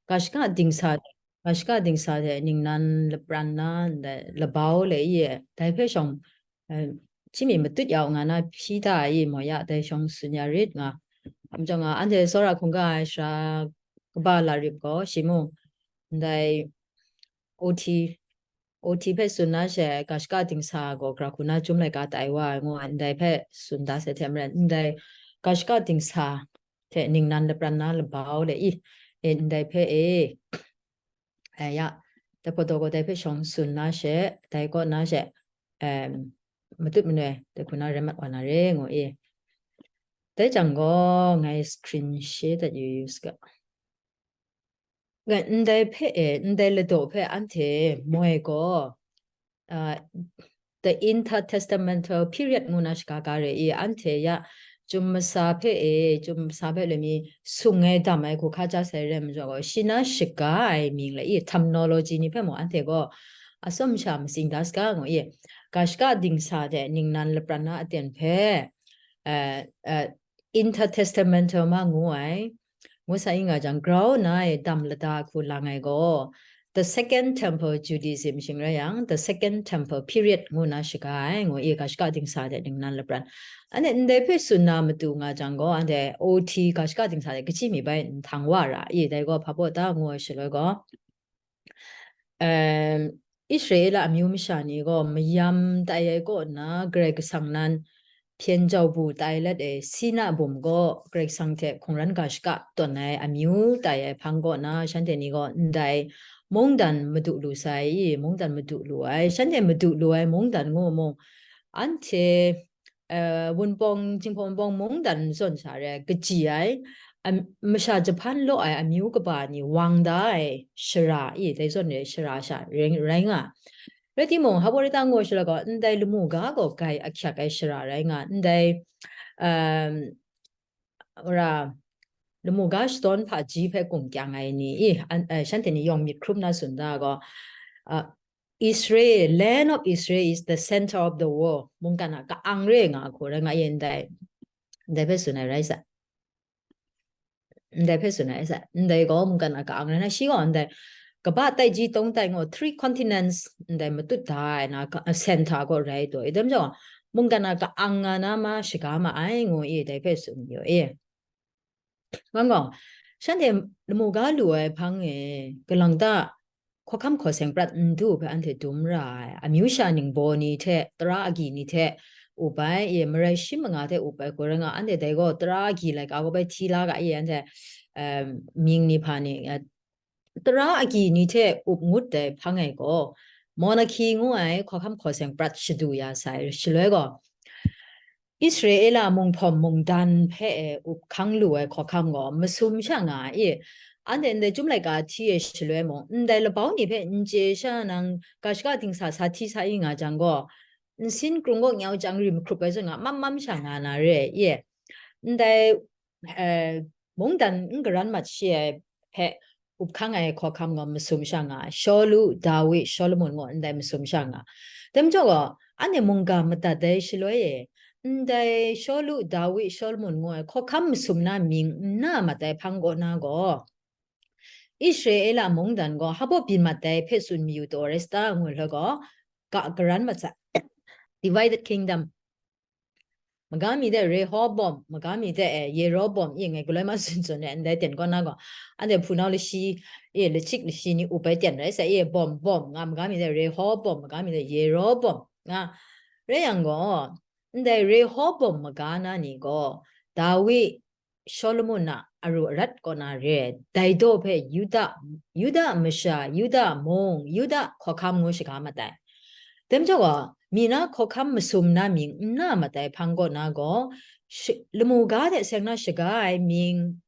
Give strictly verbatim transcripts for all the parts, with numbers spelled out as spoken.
Ga shaka dingsa, ga shaka dingsa hte ningnan lapran na ndai labau le i, dai hpe shawng, eh, chimi matut ya u nga na hpyi da ai i, mo ya, dai shawng tsun ya rit nga. Majaw nga, anhte tsawra hkungga ai sara kaba la rip gaw, shi mung ndai O T, O T hpe tsun na she, ga shaka dingsa gaw gara hku na chyum laika tai wa ai ngu ai, ndai hpe tsun da sai hte maren, ndai ga shaka dingsa hte ningnan lapran na labau le i, e, ndai hpe e, e, ya, dai hpaw daw gaw dai hpe shawng tsun na she, dai kaw na she, em, matut manoi dai hku na rai mat wa na re ngu i. Dai jang gaw ngai screen share dat yu yu saga. Ngai ndai hpe e, ndai ladaw hpe anhte moi gaw, uh, the intertestamental period ngu na shaga ga re i, anhte ya chyum masa hpe e, chyum masa hpe lami sung ai dam ai hku hka ja sai re majaw gaw, shi na shaga ai mying le i, terminology ni hpe mung anhte gaw atsawm sha matsing da saga ngu i, ga shaka dingsa hte ningnan lapran na aten hpe, uh, uh, intertestamental ma ngu ai, ngu sa i nga jang, grau na e dam lada hku lang ai gaw, the Second Temple Judaism shing rai yang, the Second Temple period ngu na shaga ai, ngu i ga shaka dingsa hte ningnan lapran. Anhte ndai hpe tsun na matu nga jang gaw, anhte O T ga shaka dingsa hte kaji mi bai nhtang wa ra i, dai gaw hpa baw ta ngu ai shaloi gaw, em, Israela amyu masha ni gaw mayam tai ai kaw nna, Karai Kasang nan hpyen jau bu tai let ai Sina bum gaw Karai Kasang hte hkungran ga shaka tawn ai amyu tai ai hpang kaw na, shanhte ni gaw ndai mungdan madu lu sai i, mungdan madu lu ai, shanhte madu lu ai mungdan ngu mung, anhte, eh, Wunpawng, Jinghpaw Wunpawng mungdan zawn sha re, kaji ai, am-, masha jahpan law ai amyu kaba ni wang da ai shara i, dai zawn re shara sha rai, rai nga. Rai timung, hpa baw ta ngu shaloi gaw, ndai lamu ga gaw gai ahkyak ai shara rai nga, ndai, um, ra, lamu ga shadawn hpaji hpe gung kyang ai ni i, an, eh, shanhte ni yawng myit hkrum na tsun da gaw, uh, Israel, land of Israel is the center of the world. Mungkan a ka-ang re nga hku rai nga yin dai. Ndai hpe tsun ai rai sa. Ndai hpe tsun ai sa. Ndai gaw mungkan a ka-ang rai na, shi gaw ndai kaba tai ji tawng tai ngu, three continents ndai matut da ai na, ka-, center gaw rai taw. I dam jaw, mungkan a ka-ang nga na ma shaga ma ai ngu i, dai hpe tsun yu i. Ngang gaw, shanhte lamu ga lu ai hpang e, kalang ta hkawhkam hkaw seng prat n du hpe anhte dum ra ai. Amyu sha ningbaw ni hte, tara agyi ni hte up ai, e, marai shi manga hte up ai hku rai nga, anhte dai gaw tara agyi laika gaw bai hti la ga e, anhte, em, mying ni hpa ni, eh, tara agyi ni hte up ngut ai hpang e gaw, monarchy ngu ai hkawhkam hkaw seng prat shadu ya sai, shaloi gaw, Israela munghpawm mungdan hpe e up hkang lu ai hkawhkam gaw masum sha nga ai i, anhte ndai chyum laika hti e shaloi mung, ndai labau ni hpe n chye sha nang, ga shaka dingsa sa hti sa i nga jang gaw, nsin krung gaw nyau chyang ri mahkrup ai zawn nga, mam mam sha nga na re ai i, ndai, eh, mungdan n garan mat shi ai hpe up hkang ai hkawhkam gaw masum sha nga, Shawlu, Dawi, Shawlumon ngu ndai masum sha nga. Dai majaw gaw, anhte mungga madat ai shaloi e, ndai Shawlu, Dawi, Shawlumon ngu ai hkawhkam masum na mying n na mat ai hpang kaw na gaw, Israela mungdan gaw hpa baw byin mat ai hpe tsun mayu taw rai sa ta ngu hloi gaw, ga garan mat sa, divided kingdom. Maga mi de Rehobom, maga mi de, eh, Yerobom, i ngai galoi ma tsun tsun e, ndai ten kaw na gaw, anhte hpunau lashi, e, lachik lashi ni up ai ten rai sa, e, bom, bom, nga maga mi de Rehobom, maga mi de Yerobom, nga. Rai yang gaw, ndai Rehobom maga na ni gaw, Dawi, Shawlumon a aru arat kaw na re ai, dai daw hpe Yuda, Yuda masha, Yuda mung, Yuda hkawhkam ngu shaga mat ai. Dai majaw gaw, mi na hkawhkam masum na mying n na mat ai hpang kaw na gaw, shi-, lamu ga hte seng na shaga ai mying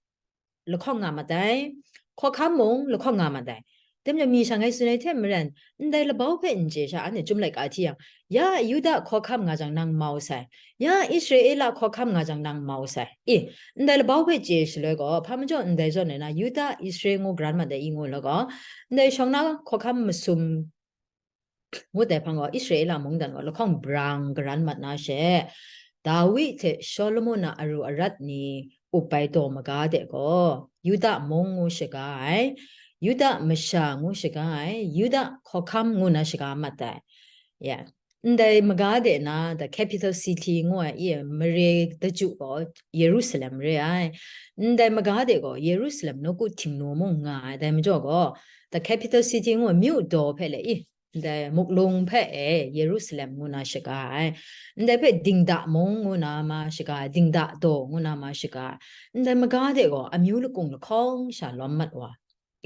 lahkawng nga mat ai, hkawhkam mung lahkawng nga mat ai. Dai majaw, mi sha ngai tsun ai hte maren, ndai labau hpe n chye sha, anhte chyum laika hti yang, ya Yuda hkawhkam nga jang nang mau sai, ya Israela hkawhkam nga jang nang mau sai. I, ndai labau hpe chye shaloi gaw, hpa majaw ndai zawn ai na, Yuda, Israel ngu garan mat ai i ngu law gaw, ndai shawng na hkawhkam masum ngut ai hpang gaw, Israela mungdan gaw lahkawng brang garan mat na she, Dawi hte Shawlumon a aru arat ni up ai daw maga de gaw, Yuda mung ngu shaga ai, Yuda masha ngu shaga ai, Yuda hkawhkam ngu na shaga mat ai. Ya, ndai maga de na, the capital city ngu ai, i, mare daju gaw Yerusalem re ai. Ndai maga de gaw Yerusalem nawku Htingnu mung nga ai, dai majaw gaw, the capital city ngu ai myu daw hpe le, i, ndai muklung hpe e Yerusalem ngu na shaga ai. Ndai hpe Dingda mung ngu na ma shaga ai, Dingda daw ngu na ma shaga ai. Ndai maga de gaw amyu lakung lahkawng sha lawm mat wa.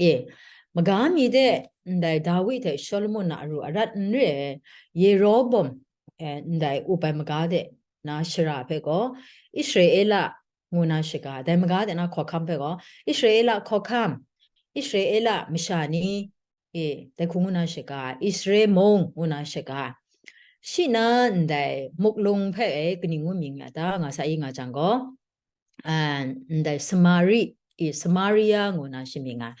E, maga mi de ndai Dawi hte Solomon a aru arat n re ai, Yerobom, e, ndai up ai maga de na shara hpe gaw, Israela ngu na shaga, dai maga de na hkawhkam hpe gaw, Israela hkawhkam, Israela masha ni, e, dai hku ngu na shaga, Israel mung ngu na shaga. Shi na ndai muklung hpe e kaning ngu mying ya ta nga sa i nga jang gaw, a, ndai Samari, e, Samaria ngu na shi mying ai.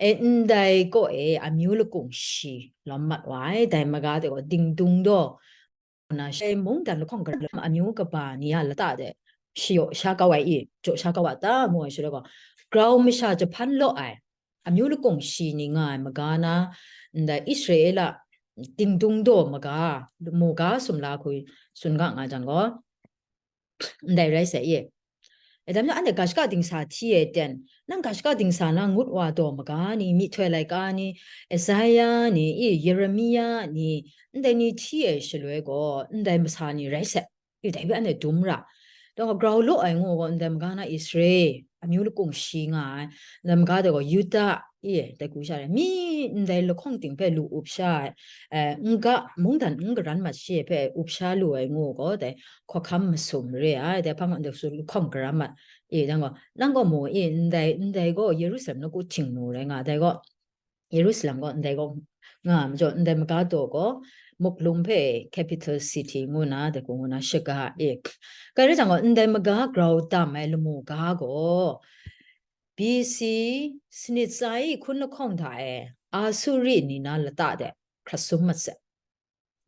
E, ndai kaw e amyu lakung shi lawm mat wa ai, dai maga de gaw dingdung daw, na shi mungdan lahkawng gara lam amyu kaba ni a lata de shi yaw sha kau ai i, jaw sha kau a ta ngu ai shaloi gaw, grau masha jahpan law ai, amyu lakung shi ni nga ai maga na, ndai Israela dingdung daw maga, mu ga sumla hku tsun ga nga jang gaw, ndai rai sai i. E, dai majaw anhte ga shaka dingsa hti e ten, nang ga shaka dingsa na ngut wa daw maga ni, myihtoi laika ni, Isaya ni, i, Yeremia ni, ndai ni hti e shaloi gaw, ndai masa ni rai sai. I, dai hpe anhte dum ra. Dawng grau law ai ngu gaw, ndai maga na Israel, amyu lakung shi nga ai, ndai maga de gaw Yuda, i, dai hku sha rai, mi ndai lahkawng ting hpe lu up sha ai, e, n ga, mungdan n garan mat shi hpe up sha lu ai ngu gaw, dai hkawhkam masum re ai, dai hpang gaw ndai su lahkawng gara mat, e, dang gaw, nang gaw mu, e, ndai, ndai gaw Yerusalem nawku Htingnu rai nga, dai gaw, Yerusalem gaw ndai gaw nga majaw, ndai maga daw gaw, muklung hpe capital city ngu na, dai hku ngu na shaga e. Kai rai jang gaw, ndai maga grau tam ai lamu ga gaw, B C sanit tsa i hkun lahkawng hta e, Asuri ni na lata de hkrat sum mat sai.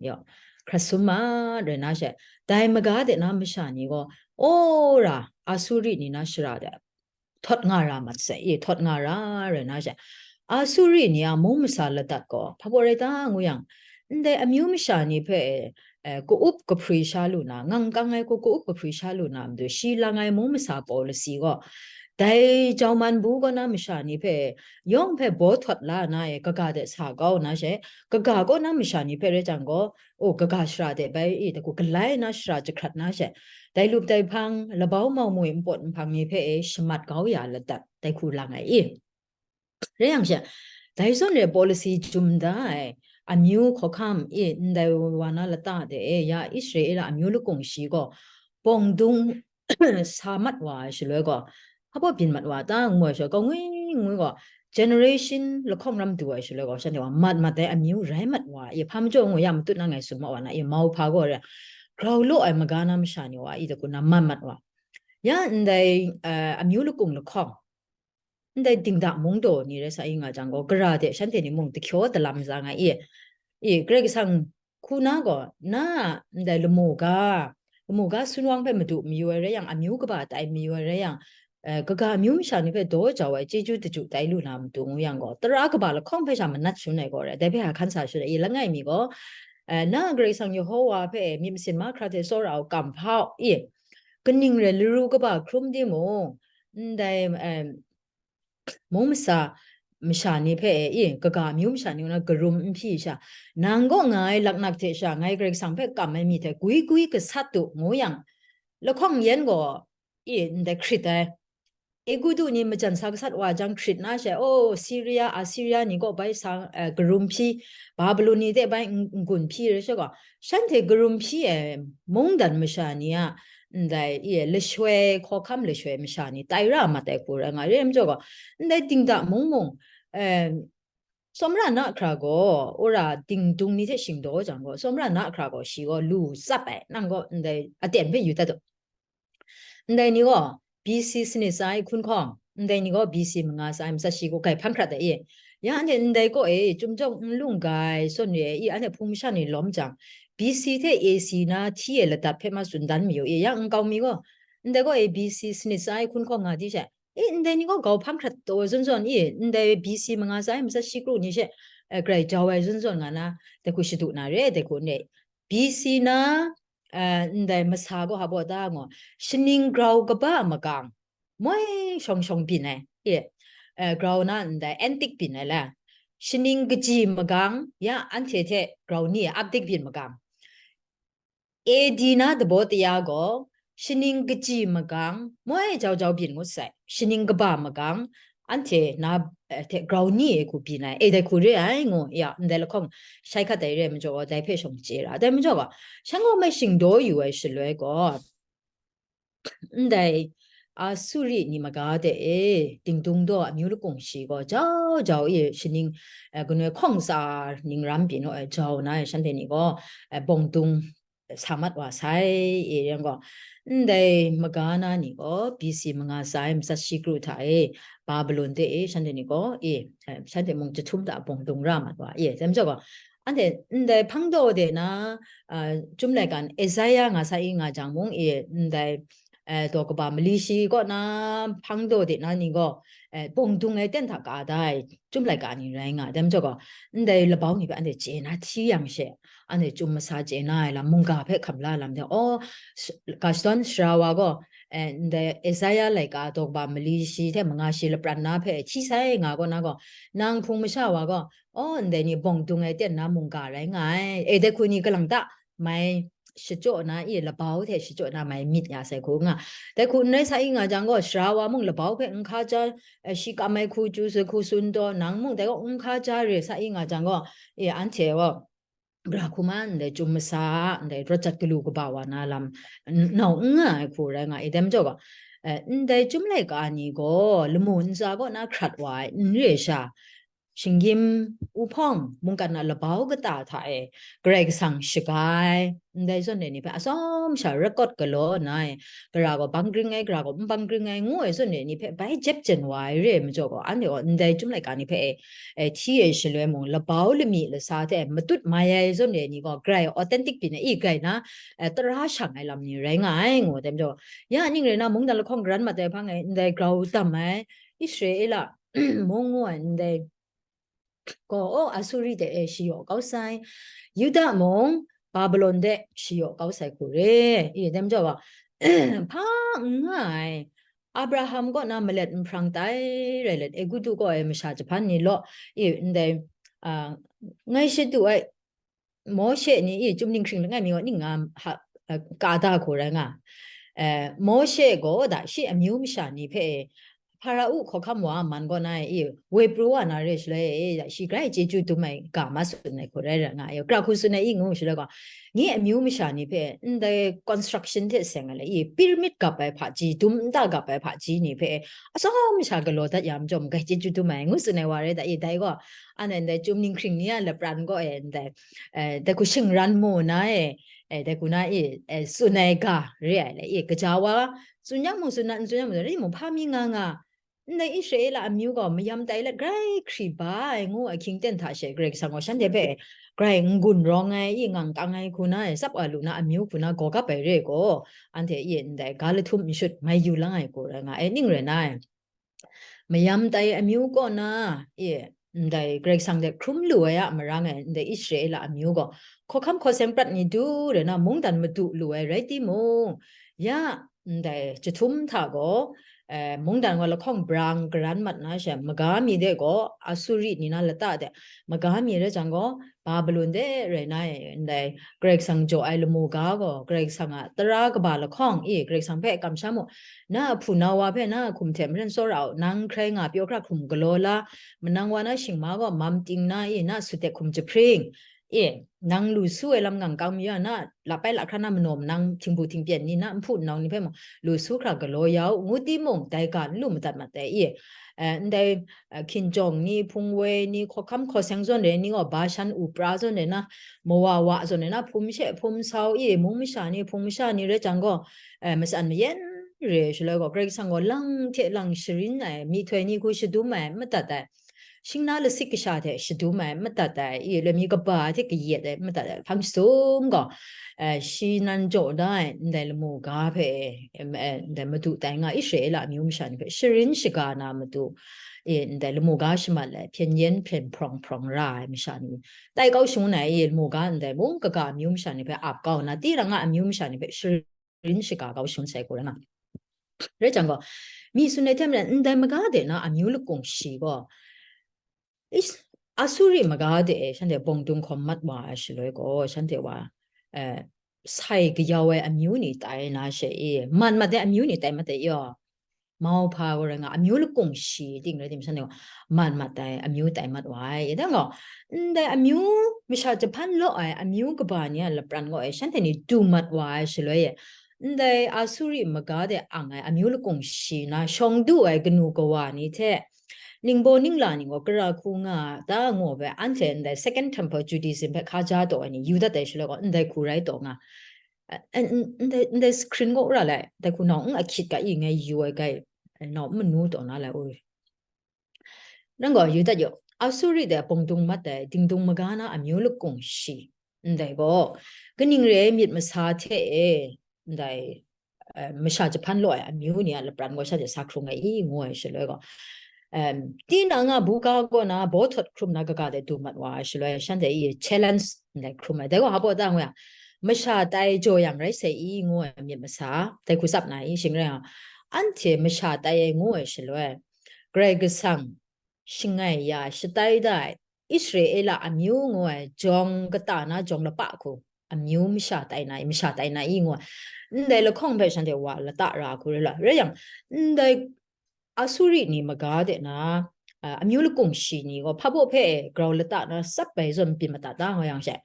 Yaw, hkrat sum mat rai na she, dai maga de na masha ni gaw, o ra, Asuri ni na shara de, htawt nga ra mat sai, i, htawt nga ra rai na she, Asuri ni a mung masa ladat gaw, hpa baw rai ta ngu yang, ndai amyu masha ni hpe, e, ka-up kahpri sha lu na, ngang kang ai hku ka-up kahpri sha lu na matu, shi lang ai mung masa pawlasi gaw, dai jau man bu kaw na masha ni hpe, yawng hpe baw htawt la na e, kaga de sa kau na she, kaga kaw na masha ni hpe rai jang gaw, o, kaga shara de bai i, dai hku galai na shara jahkrat na she, dai lup dai hpang, labau mau moi npawt nhpang ni hpe e shamat kau ya ladat, dai hku lang ai i. Rai yang she, dai zawn re pawlasi jum da ai, amyu hkawhkam i, ndai wa na lata de e, ya Israela amyu lakung shi gaw, bawng dung sa mat wa ai shaloi gaw, hpa baw byin mat wa ta ngu ai shaloi, kau ngwi ngwi gaw, generation lahkawng ram du ai shaloi gaw, shanhte wa mat mat ai amyu rai mat wa, i, hpa majaw ngu ya matut na ngai tsun ma wa na, i, mauhpa gaw re, grau law ai maga na masha ni wa, i, dai hku na mat mat wa. Ya ndai, eh, amyu lakung lahkawng, ndai dingda mung daw ni rai sa i nga jang gaw, gara de shanhte ni mung dahkyaw dalam za nga i. I, Karai Kasang hku na gaw, na ndai lamu ga, lamu ga sunwang hpe madu mayu ai rai yang, amyu kaba tai mayu ai rai yang, eh, kaga amyu masha ni hpe daw jau ai chyeju daju tai lu na matu ngu yang gaw, tara kaba lahkawng hpe sha manat shangun ai gaw rai, dai hpe a hkan sa shangun ai, i langai mi gaw, eh, na Karai Kasang Yehowa hpe myit masin mahkra hte tsawra u, kam hpa u, i, kaning rai laru kaba hkrum timung, ndai, em, mung masa masha ni hpe, i, kaga amyu masha ni na karum n hpyi sha, nang kaw nga ai laknak hte sha ngai Karai Kasang hpe kam ai myit hte gwi gwi gasat u, ngu yang, lahkawng yan gaw, i, ndai hkrit ai. Egutu ni majan sa gasat wa jang hkrit na she, o, Siria, Asiria ni kaw bai sa, eh, karum hpyi, Babilon ni hte bai n-, n-gun hpyi rai she gaw, shanhte karum hpyi ai mungdan masha ni a, ndai, i, lashoi, hkawhkam lashoi masha ni tai ra mat ai hku rai nga, re ai majaw gaw, ndai dingda mung mung, em, tsawmra na hkra gaw, wora dingdung ni hte shingdaw jang gaw, tsawmra na hkra gaw, shi gaw lu tsap ai, nang gaw ndai aten hpe yu dat u. Ndai ni gaw B C sanit tsa ai hkun hkawng, ndai ni gaw B C manga tsa ai matsat shi gaw grai hpan hkrat ai i. Ya anhte ndai kaw e, chyum jawng n lung ga ai zawn re ai i, anhte hpung masha ni lawm jang, B C hte A C na hti e ladat hpe ma tsun dan mayu i, ya nkau mi gaw, ndai kaw e B C sanit tsa ai hkun hkawng nga di she, E, ndai ni gaw gau hpang hkrat taw zawn zawn, e, ndai B C manga tsa ai matsat shi kru ni she, eh, grai jau ai zawn zawn nga na, dai hku shadu na re, dai hku ndai. B C na, eh, ndai masa gaw hpa baw ta ngu, shaning grau kaba magang, moi shawng shawng byin ai, e, eh, grau na ndai antique byin ai la, shaning kaji magang, ya anhte hte grau ni update byin magang. A D na dabaw taya gaw, shaning kaji magang, moi jau jau byin ngut sai, shaning kaba magang, anhte na, eh, hte grau ni e hku byin ai, e dai hku re ai ngu, ya, ndai lahkawng shai hkat ai re ai majaw gaw, dai hpe shawng chye ra, dai majaw gaw, shan gaw mai shingdaw yu ai shaloi gaw, ndai, a, Suri ni maga de e, dingdung daw amyu lakung shi gaw, jau jau e, shaning, eh, ganoi hkawng tsa ning ram pyi naw ai, jau na e, shanhte ni gaw, eh, bawng dung sa mat wa sai, e yang gaw, ndai maga na ni gaw, B C manga tsa ai matsat shi kru hta e, Babylon de e, shanhte ni gaw, e, eh, shanhte mung jahtum hta bawng dung ra mat wa, e, dai majaw gaw, anhte ndai hpang daw de na, ah, Chyum laika Isaiah nga sa i nga jang mung, e, ndai, eh, daw kaba mali shi kaw na hpang daw de na ni gaw, eh, bawng dung ai ten hta ka da ai Chyum laika ni rai nga ai. Dai majaw gaw, ndai labau ni hpe anhte chye na hti yang she, anhte chyum masa chye na ai lam, mungga hpe hkam la ai lam de, aw, sh-, ga shadawn sara wa gaw, eh, ndai Isaiah laika daw kaba mali shi hte manga shi lapran na hpe hti sai nga gaw na gaw, nang hpung masha wa gaw, aw, ndai ni bawng dung ai ten na mungga rai nga ai. E, dai hku ni kalang ta mai shachyaw na, e, labau hte shachyaw na mai myit ya sai hku nga. Dai hku n rai sa i nga jang gaw, sara wa mung labau hpe n hka ja, eh, shi kam ai hku chyu sa hku tsun taw, nang mung dai gaw n hka ja re sa i nga jang gaw, e, anhte gaw, gara hku ma ndai chyum masa, ndai rawt jat galu kaba wa na lam, n-, nau n nga ai hku rai nga i, dai majaw gaw, eh, ndai Chyum laika ni gaw lamu ntsa kaw na hkrat wa ai n re sha, shinggyim, uhpawng, mungkan a labau kata hta e Karai Kasang shaga ai, ndai zawn de ni hpe atsawm sha rakawt galaw nna e, gara gaw bang gring ai, gara gaw n bang gring ai, ngu ai zawn de ni hpe bai jep jen wa ai re ai majaw gaw, anhte gaw ndai Chyum laika ni hpe e, e, hti e shaloi mung, labau lami lasa hte matut mai ai zawn de ni gaw, grai authentic byin ai, i grai na, e, tara shang ai lam ni rai nga ai, ngu ai majaw, ya ning rai na, mungdan lahkawng garan mat ai hpang e, ndai grau dam ai, Israela mung ngu ai ndai gaw, aw, Asuri de e shayaw kau sai, Yuda mung Babylon de shayaw kau sai hku re. I, dai majaw gaw, hpa n nga ai, Abraham kaw na malet nhprang tai rai let, Egutu kaw e masha jahpan ni law, i, ndai, a, ngai shadu ai, Mawshe ni, i, Chyum Ninghkring langai mi gaw ning nga, ha, a, ka da hku rai nga. Eh, Mawshe gaw da shi amyu masha ni hpe e, Hparao hkawhkam wa man kaw na e, i, woi pru wa na re shaloi e, da shi grai chyeju dum ai ga ma tsun ai hku rai ra nga e, gara hku tsun ai i ngu shaloi gaw, nye amyu masha ni hpe ndai construction hte seng ai le, i, pyramid gap ai hpaji, dum nta gap ai hpaji ni hpe atsawm sha galaw dat ya majaw, grai chyeju dum ai ngu tsun ai wa rai da, i, dai gaw, anhte ndai Chyum Ninghkring ni a lapran kaw e ndai, eh, dai hku shingran mu na e, eh, dai hku na e, eh, tsun ai ga re ai le, e, kaja wa tsun yang mung tsun na, n tsun yang mung tsun na, rai mung hpa mi nga nga, ndai Israela amyu gaw mayam tai let grai hkri ba ai ngu ahkying ten hta she Karai Kasang gaw shanhte hpe grai n-gun rawng ai, i, ngang kang ai hku na e, tsap wa lu na amyu hku na gaw gap ai re gaw, anhte e ndai ga lahtum n shut mai yu lang ai hku rai nga ai, ning rai na e. Mayam tai amyu kaw na, e, ndai Karai Kasang hte hkrum lu ai a marang e, ndai Israela amyu gaw hkawhkam hkaw seng prat ni du rai na, mungdan madu lu ai rai timung, ya, ndai jahtum hta gaw, eh, mungdan gaw lahkawng brang garan mat na she, maga mi de gaw Asuri ni na lata de, maga mi rai jang gaw, Babylon de rai na e, ndai Karai Kasang jaw ai lamu ga gaw, Karai Kasang a tara kaba lahkawng, i, Karai Kasang hpe kamsham u, na a hpunau wa hpe na a hkum hte maren tsawra u, nang hkrai nga pyaw hkra hkrum galaw la, manang wa na shingma gaw mam ting na, i, na a sut hte hkum jahpring, i, nang lu su ai lam ngang kang mayu a, na a lapai lahkra na manaw manang htingbu htingpyen ni, na a nhpu nnau ni hpe mung lu su hkra galaw ya u, ngu timung, dai ga n lu madat mat ai, i, eh, ndai, eh, hkinjawng ni, hpung woi ni, hkawhkam hkaw seng zawn re ni gaw, Bashan upra zawn re na, mawa wa zawn re na, hpum she hpum sau, i, mung masha ni, hpung masha ni rai jang gaw, eh, matsan mayan re shaloi gaw, Karai Kasang gaw lang hte lang sharin ai, myihtoi ni hku shadum ai, madat ai. shingna lasik kasha hte shadum ai, madat ai, i loi mi kaba hte kayat ai, madat ai, hpang jahtum gaw, eh, shi nan jaw da ai, ndai lamu ga hpe, em, eh, ndai madu tai nga Israela amyu masha ni hpe sharin shaga na matu, e, ndai lamu ga shamat ai, hpyen yen hpyen hprawng hprawng ra ai masha ni, tai kau shangun ai, e, lamu ga ndai mung kaga amyu masha ni hpe ap kau na, tinang a amyu masha ni hpe sharin shaga kau shangun sai hku rai nga. Rai jang gaw, mi tsun ai hte maren, ndai maga de na amyu lakung shi gaw, is, Asuri maga de e shanhte bawng dung hkawm mat wa ai shaloi gaw, shanhte wa, eh, sai kayau ai amyu ni tai na she e, mat mat ai amyu ni tai mat ai yaw, mauhpa wa rai nga, amyu lakung shi ting rai tim, shanhte wa mat mat ai amyu tai mat wa ai. E dang gaw, ndai amyu masha jahpan law ai amyu kaba ni a lapran gaw e, shanhte ni du mat wa ai shaloi e, ndai Asuri maga de ang ai amyu lakung shi na shawng du ai kanu kawa ni hte, ningbaw ningla ni gaw kara hku nga ta ngu ai, anhte ndai Second Temple Judaism hpe hkaja taw ai ni yu dat ai shaloi gaw, ndai hku rai taw nga, eh, eh, n-, ndai, ndai screen gaw ra lai, dai hku nau n ahkyit ga i ngai yu ai gai, eh, nau n manu taw na lai uri. Nang gaw yu dat yaw, Asuri de bawng dung mat ai, dingdung maga na amyu lakung shi, ndai gaw, kaning re ai myit masa hte e, ndai, eh, masha jahpan law ai amyu ni a lapran gaw shanhte sa hkrung ai i, ngu ai shaloi gaw, em, tinang a buga kaw na baw htawt hkrum na kaga de du mat wa ai shaloi, shanhte i challenge ndai hkrum ai. Dai gaw hpa baw ta ngu yang, masha tai jaw yang rai sai i, ngu ai myit masa, dai hku tsap na i, shing rai yang, anhte masha tai ai ngu ai shaloi, Karai Kasang shangai ya shatai da ai, Israela amyu ngu ai jawng kata na jawng lapa hku, amyu masha tai na i, masha tai na i ngu ai, ndai lahkawng hpe shanhte wa lata ra hku rai la, rai yang, ndai Asuri ni maga de na, a, amyu lakung shi ni gaw hpa baw hpe grau lata na tsap ai zawn byin madat da nga yang she,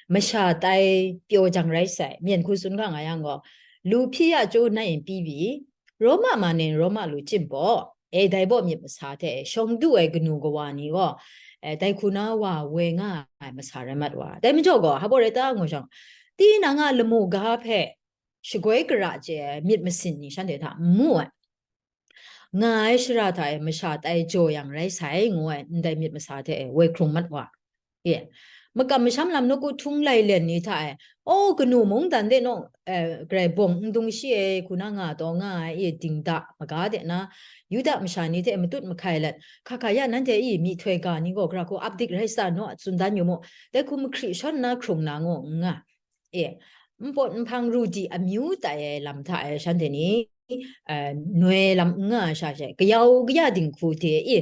masha tai pyaw jang rai sai, myen hku tsun ga nga yang gaw, lu hpyi ya chyu nai n pyi pyi, Roma ma nin Roma lu chyin baw, e, dai baw myit masa hte shawng du ai kanu kawa ni gaw, e, dai hku na wa woi nga ai masa rai mat wa. Dai majaw gaw, hpa baw rai ta ngu shawng, tinang a lamu ga hpe shagoi kara chye ai myit masin ni shanhte hta n mu ai. Nga ai shara hta e masha tai jaw yang rai sai, ngu ai ndai myit masa hte e woi hkrung mat wa. E, makam masham lam nawku htung lai len ni hta e, o, kanu mungdan de naw, eh, grai bawng n dung shi e, hku na nga taw nga ai, e, dingda maga de na, Yuda masha ni hte matut mahkai let, hka hka ya nanhte i myihtoi ga ni gaw gara hku ap dik rai sa naw, tsun dan yu mu, dai hku mahkri shawn na hkrung na ngu n nga. E, npawt nhpang ru di amyu tai ai lam hta e shanhte ni, eh, noi lam n nga ai sha she, kayau kaya dinghku de i,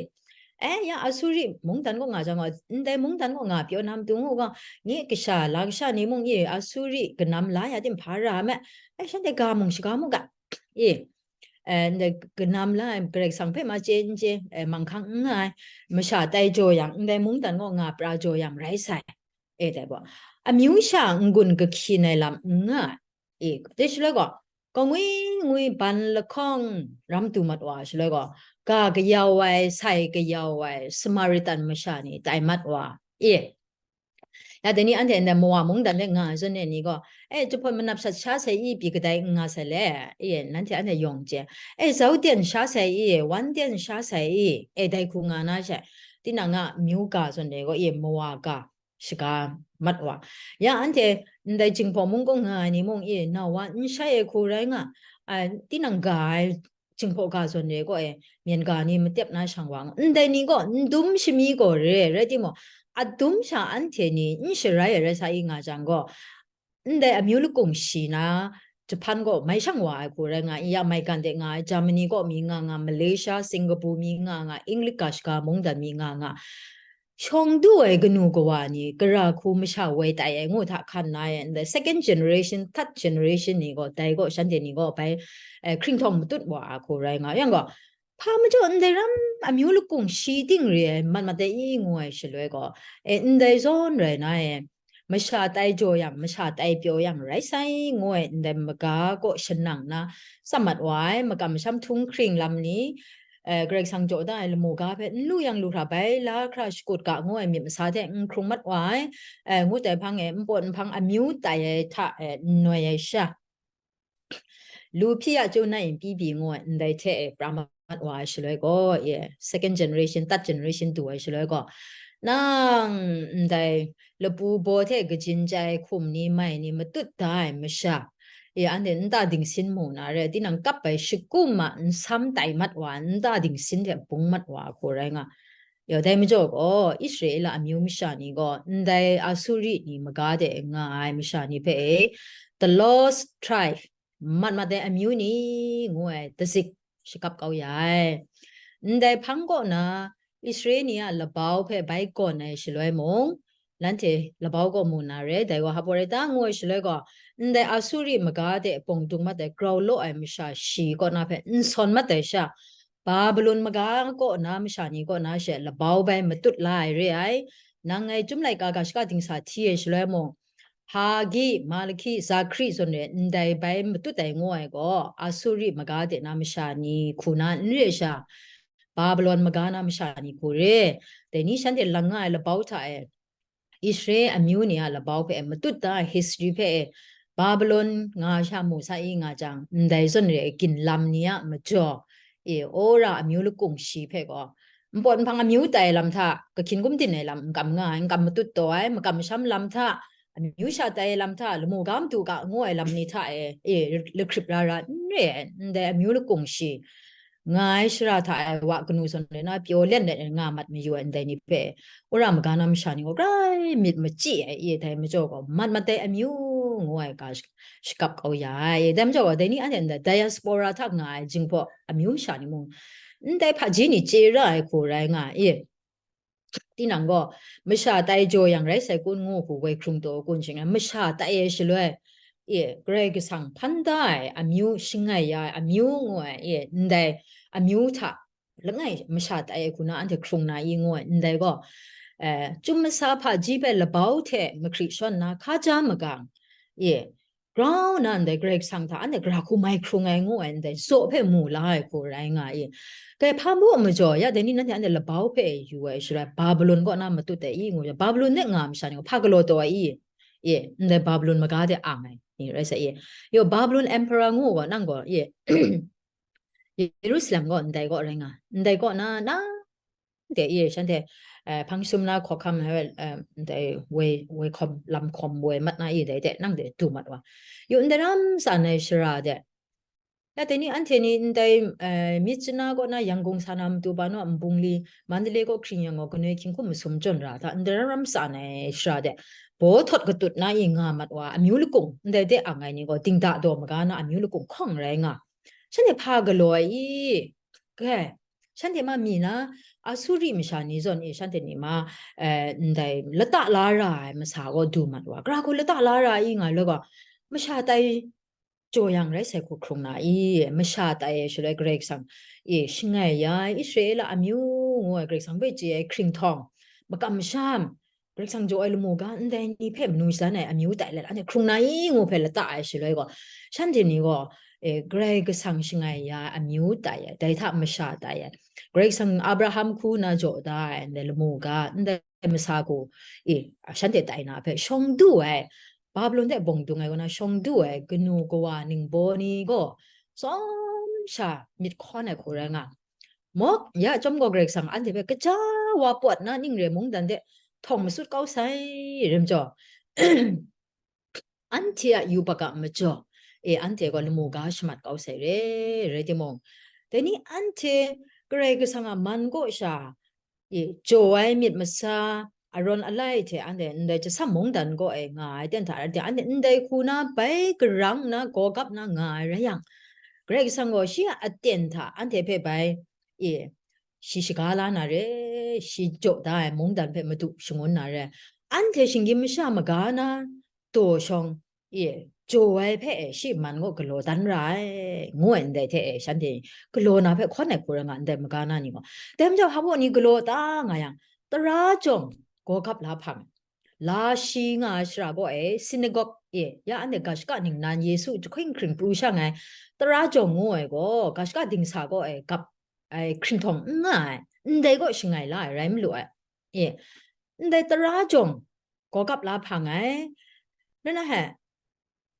eh, ya Asuri mungdan kaw nga jang gaw, ndai mungdan kaw nga pyaw na matu ngu gaw, nye kasha, la kasha ni mung i Asuri kanam la ya tim hpa ra ai me, eh, shanhte ga mung shaga mu ga, i, eh, ndai kanam la ai Karai Kasang hpe ma chye n chye, eh, manghkang n nga ai, masha tai jaw yang, ndai mungdan kaw nga pra jaw yang rai sai, e, dai gaw, amyu sha n-gun kahkyin ai lam n nga ai. E, dai shaloi gaw, kangwi ngwi ban lahkawng ram du mat wa ai shaloi gaw, ga kayau ai, sai kayau ai, Samaritan masha ni tai mat wa, e. Ya, dai ni anhte ndai mawa mungdan de nga ai zawn e ni gaw, e, jahpawt manap sat sha sai i pyi kadai n nga sai le, e, nanhte anhte yawng chye, e, zau ten sha sai i, wan ten sha sai i, e, dai hku nga na she, tinang a myu ga zawn e gaw, e, mawa ga shaga mat wa. Ya, anhte ndai Jinghpaw mung kaw nga ai ni mung e, nau wa n shai ai hku rai nga, a, tinang ga ai Jinghpaw ga zawn re gaw e, myen ga ni matep na shang wa nga, ndai ni gaw n dum shami gaw re, rai timung, a dum sha anhte ni n sharai ai rai sa i nga jang gaw, ndai amyu lakung shi na, jahpan gaw mai shang wa ai hku rai nga i, ya, mai gan de nga ai, Germany kaw mi nga nga, Malaysia, Singapore mi nga nga, English ga shaga mungdan mi nga nga, shawng du ai kanu kawa ni, gara hku masha woi tai ai ngu hta hkan na e, ndai second generation, third generation ni gaw, dai gaw, shanhte ni gaw bai, eh, hkringhtawng matut wa ai hku rai nga yang gaw, hpa majaw ndai ram amyu lakung shi ting re ai mat mat ai i ngu ai shaloi gaw, e, ndai zawn rai na e, masha tai jaw yang, masha tai pyaw yang rai sai, ngu ai ndai maga kaw shanang na, tsam mat wa ai, makam masham htunghkring lam ni, eh, Karai Kasang jaw da ai lamu ga hpe n lu yang lu hkra bai la hkra shakut ga ngu ai myit masa hte n hkrung mat wa ai, eh, ngut ai hpang e npawt nhpang amyu tai ai hta e n noi ai sha, lu hpyi ya chyu nai n pyi pyi ngu ai ndai hte e pra ma mat wa ai shaloi gaw, ye, second generation, third generation du ai shaloi gaw, nang ndai lapu baw hte kajin chyai hkum ni mai ni matut da ai masha, ye, anhte nta dingsin mu na re, tinang kap ai shakum a nsam tai mat wa, nta dingsin hte bung mat wa hku rai nga. Yo, dai majaw gaw, Israela amyu masha ni gaw, ndai Asuri ni maga de nga ai masha ni hpe e, the lost tribe, mat mat ai amyu ni ngu ai dazik shakap kau ya ai. Ndai hpang kaw na Israel ni a labau hpe bai gawn ai shaloi mung, nanhte labau kaw mu na re, dai wa hap wa rai ta ngu ai shaloi gaw, ndai Asuri maga de pawng dung mat ai grau law ai masha shi kaw na hpe n sawn mat ai sha, Babilon maga kaw na masha ni kaw na she labau bai matut la ai re ai. Nang ngai Chyum laika ga shaka dingsa hti ai shaloi mung, Hagi, Malaki, Zakri zawn re ndai bai matut ai ngu ai gaw, Asuri maga de na masha ni hku na n re sha, Babilon maga na masha ni hku re, dai ni shanhte lang nga ai labau hta e, Israel amyu ni a labau hpe e matut da ai history hpe e, Babilon nga sha mu sa i nga jang, ndai zawn re ai ginlam ni a majaw, e, Ora amyu lakung shi hpe gaw, npawt nhpang amyu tai lam hta, kahkin gumdin ai lam n kam nga ai, n kam matut taw ai, makam masham lam hta, amyu sha tai ai lam hta, lamu ga madu ga ngu ai lam ni hta e, e, lahkrip la ra n re ai, ndai amyu lakung shi nga ai shara hta e wa kanu zawn re na pyaw let let nga mat mayu ai ndai ni hpe, Ora maga na masha ni gaw grai myit machyi ai, e, dai majaw gaw, mat mat ai amyu ngu ai ga sh-, shakap kau ya ai, e, dai majaw gaw, dai ni anhte ndai diaspora hta nga ai jinghpaw amyu masha ni mung, ndai hpaji ni chye ra ai hku rai nga ai, e. Tinang gaw, masha tai jaw yang rai sai kun ngu hku woi hkrung taw kun shing ai, masha tai ai shaloi, e, Karai Kasang hpan da ai amyu, shangai ya ai amyu ngu ai, e, ndai amyu hta langai masha tai ai hku na anhte hkrung na i ngu ai, ndai gaw, e, Chyum masa hpaji hpe labau hte mahkri shawn na hka ja magang, e, grau na ndai Karai Kasang hta anhte gara hku mai hkrung ai ngu ai ndai zaw hpe mu la ai hku rai nga i. Kai hpa mung majaw, ya dai ni nanhte anhte labau hpe yu ai shaloi, Babilon kaw na matut ai i ngu, Babilon de nga masha ni gaw hpa galaw taw ai i? E, ndai Babilon maga de ang ai ni rai sa i. Yo, Babilon emperor ngu gaw, nang gaw, e, Yerusalem gaw ndai kaw rai nga, ndai kaw na, na, de, e, shanhte, eh, hpang sum na hkawhkam, eh, eh, ndai woi, woi hkawm, lam hkawm woi mat na, e, dai de, nang de du mat wa. Yu ndai ram tsan ai shara de, ya dai ni anhte ni ndai, eh, Myitkyina kaw na Yangon sa na matu ba naw, Nbungli, Mandalay kaw hkring yang gaw, kanoi hkying hkum masum jawn ra hta, ndai ram ram tsan ai shara de, baw htawt katut na i nga mat wa, amyu lakung, ndai de ang ai ni gaw, dingda daw maga na amyu lakung hkawng rai nga. Shanhte hpa galaw ai i? Kai, shanhte ma mi na, Asuri masha ni zawn e, shanhte ni ma, eh, ndai lata la ra ai masa gaw du mat wa, gara hku lata la ra i nga law gaw, masha tai jaw yang rai sai hku hkrung na i? Masha tai ai shaloi Karai Kasang e shangai ya ai, Israela amyu ngu ai Karai Kasang hpe chye ai hkringhtawng, makam masham, Karai Kasang jaw ai lamu ga ndai ni hpe manu shadan ai amyu tai let, anhte hkrung na i ngu hpe lata ai shaloi gaw, shanhte ni gaw, e, Karai Kasang shangai ya ai amyu tai ai, dai hta masha tai ai. Karai Kasang Abraham hku na jaw da ai ndai lamu ga, ndai masa gaw, e, shanhte tai na hpe shawng du ai, Babilon de bawng dung ai kaw na shawng du ai kanu kawa ningbaw ni gaw, tsawm sha myit hkawn ai hku rai nga. Mawk, ya chyawm gaw Karai Kasang anhte hpe kaja wa pawt na ning re mungdan de htawng masut kau sai, rai majaw, anhte a yubak a majaw e, anhte gaw lamu ga shamat kau sai re, rai timung, dai ni anhte Karai Kasang a man kaw sha, e, jaw ai myit masa, Aron alai hte anhte ndai jasam mungdan kaw e nga ai ten hta rai timung, anhte ndai hku na bai garang na, gawgap na nga ai rai yang, Karai Kasang gaw shi a aten hta anhte hpe bai, e, shi shaga la na re, shi jaw da ai mungdan hpe madu shangun na re, anhte shinggyim masha maga na daw shawng, e, jaw ai hpe e, shi man gaw galaw dan ra ai, ngu ai ndai hte e, shanhte galaw na hpe hkawn ai hku rai nga ndai maga na ni gaw. Dai majaw, hpa ni galaw ta nga yang, tara jawng gawgap la hpang, la shi nga ai shara kaw e, sinagog e, ya anhte ga shaka ningnan Yesu jahkring hkring pru shang ai, tara jawng ngu ai gaw, ga shaka dingsa kaw e gap ai hkringhtawng n nga ai, ndai kaw shangai la ai rai malu ai. E, ndai tara jawng gawgap la hpang ai. Rai na he,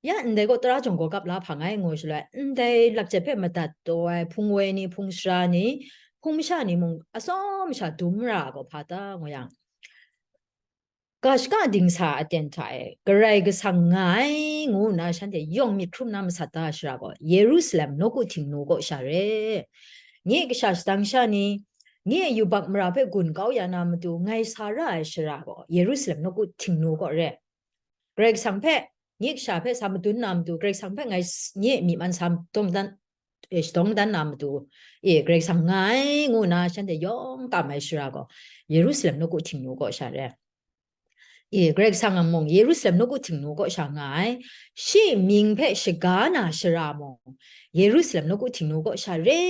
Ya ndai gaw tara jawng gaw gap la hpa ngai ngu shaloi, ndai lakjat hpe madat taw ai hpung woi ni, hpung sara ni, hpung masha ni mung atsawm sha dum ra gaw hpa ta ngu yang, ga shaka dingsa aten hta e Karai Kasang nga ai ngu nna shanhte yawng myit hkrum na masat da shara gaw, Yerusalem nawku Htingnu kaw sha re. Nye kasha shadang sha ni, nye yubak mara hpe gun kau ya na matu ngai sa ra ai shara gaw, Yerusalem nawku Htingnu kaw re. Karai Kasang hpe, nye kasha hpe sa madun na matu, Karai Kasang hpe ngai s-, nye myi man sa dawng dan, e, shadawng dan na matu, e, Karai Kasang nga ai ngu nna shanhte yawng kam ai shara gaw, Yerusalem nawku Htingnu kaw sha re. E, Karai Kasang a mung Yerusalem nawku Htingnu kaw sha nga ai, shi mying hpe shaga na shara mung, Yerusalem nawku Htingnu kaw sha re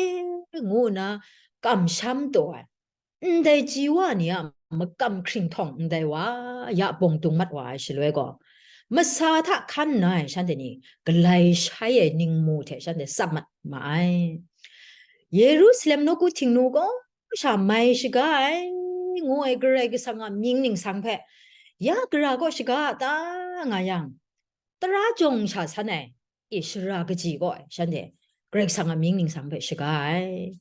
ngu nna kamsham taw ai. Ndai ji wa ni a makam hkringhtawng ndai wa ya bawng dung mat wa ai shaloi gaw, masa hta hkan nna ai shanhte ni galai shai ai ningmu hte shanhte tsap mat ma ai. Yerusalem nawku Htingnu gaw sha mai shaga ai, ngu ai Karai Kasang a mying ningsang hpe ya gara gaw shaga a ta nga yang, tara jawng sha san ai, e, shara kaji gaw shanhte Karai Kasang a mying ningsang hpe shaga ai.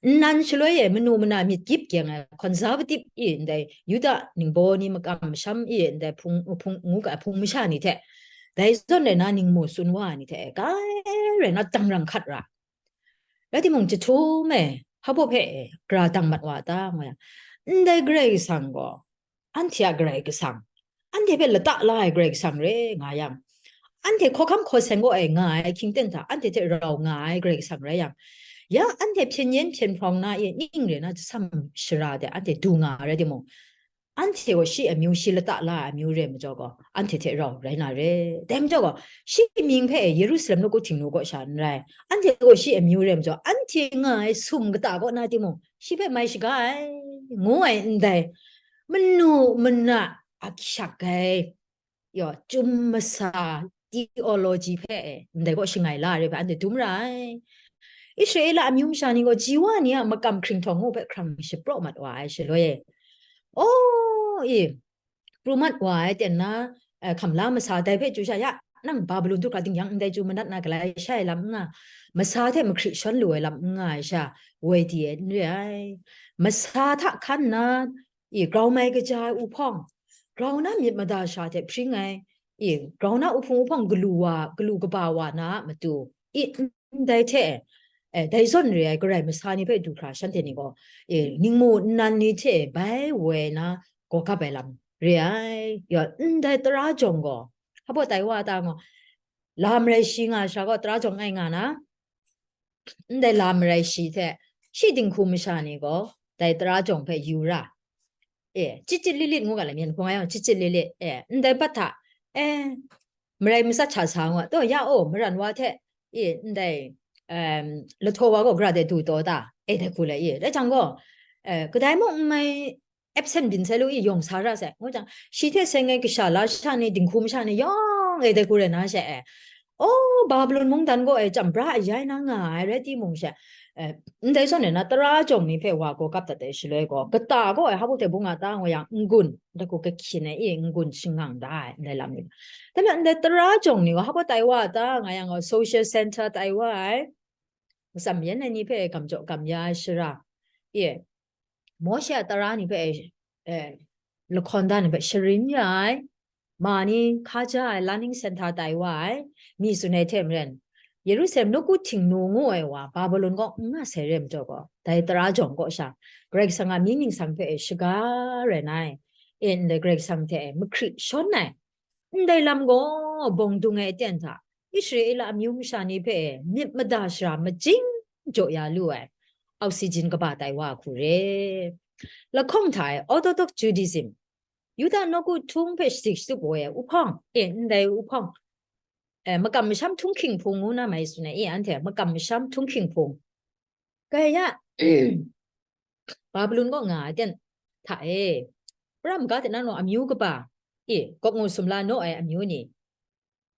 Nnan shaloi e manu mana myit gyip gyeng ai, conservative, e, ndai Yuda ningbaw ni makam masham, e, ndai hpung, hpung, ngu ga hpung masha ni hte, dai zawn rai na ningmu tsun wa ai ni hte, kai rai na dangrang hkat ra. Rai timung, jahtum e, hpa baw hpe e, gara dang mat wa ta, ngu yang, ndai Karai Kasang gaw, anhte a Karai Kasang, anhte hpe lata la ai Karai Kasang re nga yang, anhte hkawhkam hkaw seng gaw ai nga ai hkying ten hta, anhte hte rau nga ai Karai Kasang rai yang, ya anhte hpyen yen hpyen hprawng na e, ning re na jasam shara de anhte du nga ai rai timung, anhte gaw shi amyu, shi lata la ai amyu re majaw gaw, anhte hte rau rai na re. Dai majaw gaw, shi mying hpe Yerusalem nawku Htingnu kaw sha n rai, anhte gaw shi amyu re majaw, anhte nga ai sum kata kaw na timung, shi hpe mai shaga ai, ngu ai ndai manu mana a hkyak ai, yaw, chyum masa theology hpe ndai gaw shangai la ai hpe anhte dum ra ai. Israela amyu masha ni gaw ji wa ni a makam hkringhtawng ngu hpe hkrang shapraw mat wa ai shaloi e, aw, e, pru mat wa ai ten na, eh, hkam la masa dai hpe chyu sha, ya, nang Babilon du hkra dingyang ndai chyu manat na galai sha ai lam n nga, masa hte mahkri shawn lu ai lam n nga ai sha, woi di ai n re ai. Masa hta hkan nna, e, grau mai kaja ai uhpawng, grau na myit mada sha hte hpring ai, e, grau na uhpung uhpawng galu wa, galu kaba wa na a matu, e, ndai hte, e, dai zawn re ai Karai masa ni hpe du hkra shanhte ni gaw, e, ningmu nnan ni hte bai woi na gaw gap ai lam re ai. Ya, ndai tara jawng gaw, hpa baw tai wa ta ngaw, la marai shi nga sha gaw tara jawng ai nga na, ndai la marai shi hte shi dinghku masha ni gaw dai tara jawng hpe yu ra, e, chit chit lit lit ngu ga lam yan hkung ai yawng chit chit lit lit, e, ndai bat hta, e, marai matsat hta sa ngu, taw ya o, maran wa hte, e, ndai, em, lahtaw wa gaw gara de du taw ta, e, dai hku le, e, dai jang gaw, e, kadai mung n mai, absent byin sai lu i yawng sa ra sai, ngu jang, shi hte seng ai kasha la sha ni, dinghku masha ni yawng e dai hku rai na she e, o, Babilon mungdan gaw e chyam bra ayai na nga ai rai timung she, e, ndai zawn e na tara jawng ni hpe wa gaw gap dat ai shaloi gaw, kata gaw e hpa baw hte bung a ta ngu yang, n-gun, dai hku kahkyin ai i n-gun shangang da ai ndai lam ni. Dai majaw ndai tara jawng ni gaw hpa baw tai wa a ta nga yang gaw, social center tai wa ai, matsam yan ai ni hpe gam jaw gam ya ai shara, e, Mawshe a tara ni hpe, e, lahkawn da ni hpe sharin ya ai, ma ni hkaja ai, learning center tai wa ai, mi tsun ai hte maren, Yerusalem nawku Htingnu ngu ai wa, Babilon kaw n nga sai re majaw gaw, dai tara jawng kaw sha, Karai Kasang a mying ningsang hpe shaga rai na ai, e, ndai Karai Kasang hte mahkri shawn ai, ndai lam gaw bawng dung ai aten hta, Israela amyu masha ni hpe myit mada shara majing jaw ya lu ai, oxygen kaba tai wa hku re. Lahkawng hta e Orthodox Judaism, Yuda nawku htung hpe shadik shatup ai uhpawng, e, ndai uhpawng, e, makam masham htunghking hpung ngu na mai tsun ai, e, anhte makam masham htunghking hpung. Gaya, Babilon kaw nga ai ten hta e, pra maga hte na nau amyu kaba, e, gawk ngu sumla naw ai amyu ni,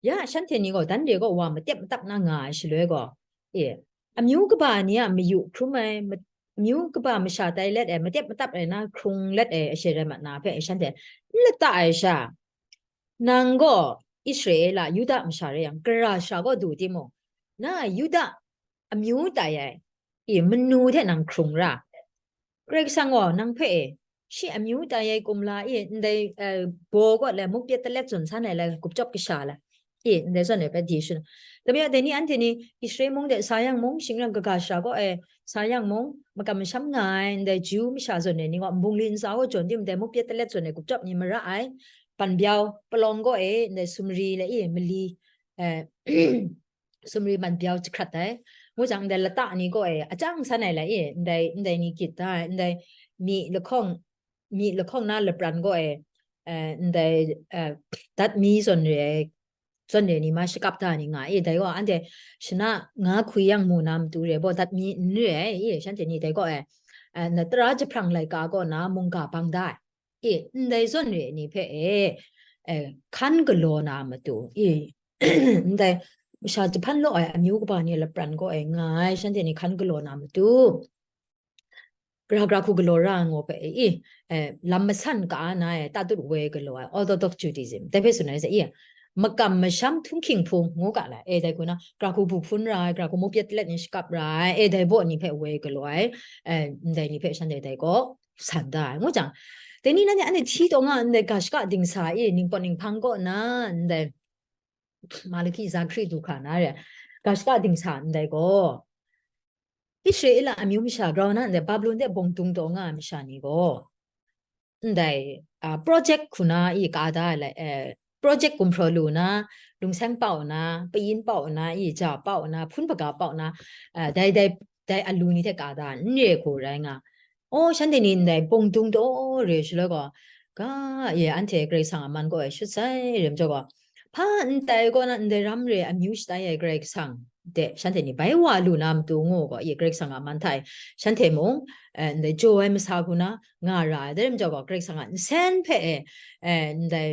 ya, shanhte ni gaw dan re gaw wa matep matap na nga ai shaloi gaw, e, amyu kaba ni a mayu hkrum ai, ma-, amyu kaba masha tai let ai, matep matap ai na hkrung let ai ashe rai mat na hpe shanhte n lata ai sha, nang gaw Israela, Yuda masha rai yang, gara shara kaw du timung, na Yuda amyu tai ai, i, manu hte nang hkrung ra. Karai Kasang gaw nang hpe e, shi amyu tai ai kumla, i, ndai, eh, baw kaw le, muk pyet talet zawn san ai le, gupchyawp kasha le, i, ndai zawn e hpe di shun. Dai ni anhte ni Israel mung de sa yang mung, shingran kaga shara kaw e sa yang mung, makam masham nga ai, ndai Jew masha zawn e ni gaw, nbungli ntsa kaw jawn di, ndai muk pyet talet zawn e gupchyawp ni mara ai, ban byau, palawng kaw e, ndai sumri le, i, mali, eh, sumri ban byau jahkrat ai. Ngu jang, ndai lata ni kaw e, achang san ai la, i, ndai, ndai ni gyit da ai, ndai mi lahkawng, mi lahkawng na lapran kaw e, eh, ndai, eh, dat mi zawn re ai, zawn re ni ma shakap da ni nga, i, dai gaw, anhte shana nga hkwi yang mu na matu re baw, dat mi n re ai, i, shanhte ni dai kaw e, eh, na tara jahprang laika kaw na mungga bang da ai. I, ndai zawn re ni hpe e, eh, hkan galaw na matu, i, ndai masha jahpan law ai amyu kaba ni lapran kaw e nga ai, shanhte ni hkan galaw na matu, gara gara hku galaw ra ai ngu hpe, i, eh, lam masan ka na e, tatut woi galaw ai, Orthodox Judaism, dai hpe tsun ai sa, i, makam masham htunghking hpung ngu ga la, e, dai hku na, gara hku bu hpun ra ai, gara hku muk pyet talet ni shakap ra ai, e, dai baw ni hpe woi galaw ai, eh, ndai ni hpe shanhte dai kaw san da ai. Ngu jang, dai ni na ni anhte hti taw nga ndai ga shaka dingsa e, ningpawt ninghpang kaw na ndai Malaki, Zakari du hkra na re, ga shaka dingsa ndai gaw, Israela amyu masha grau na ndai Babilon de bawng dung taw nga ai masha ni gaw, ndai, a, project hku na i ka da ai, like, eh, project gumhpraw lu na, lungseng pau na, payin pau na, i ja pau na, hpun hpaga pau na, a, dai, dai, dai alu ni hte ka da ai, n re hku rai nga. O, shanhte ni ndai bawng dung taw re shaloi gaw, ga, ye, anhte Karai Kasang a man kaw e shut sai rem jaw gaw, hpa ndai kaw na ndai ram re amyu shatai ai Karai Kasang de shanhte ni bai wa lu na matu ngu gaw, ye, Karai Kasang a man hta e shanhte mung, eh, ndai jaw ai masa hku na nga ra ai, dai ram jaw gaw, Karai Kasang a nsen hpe e, eh, ndai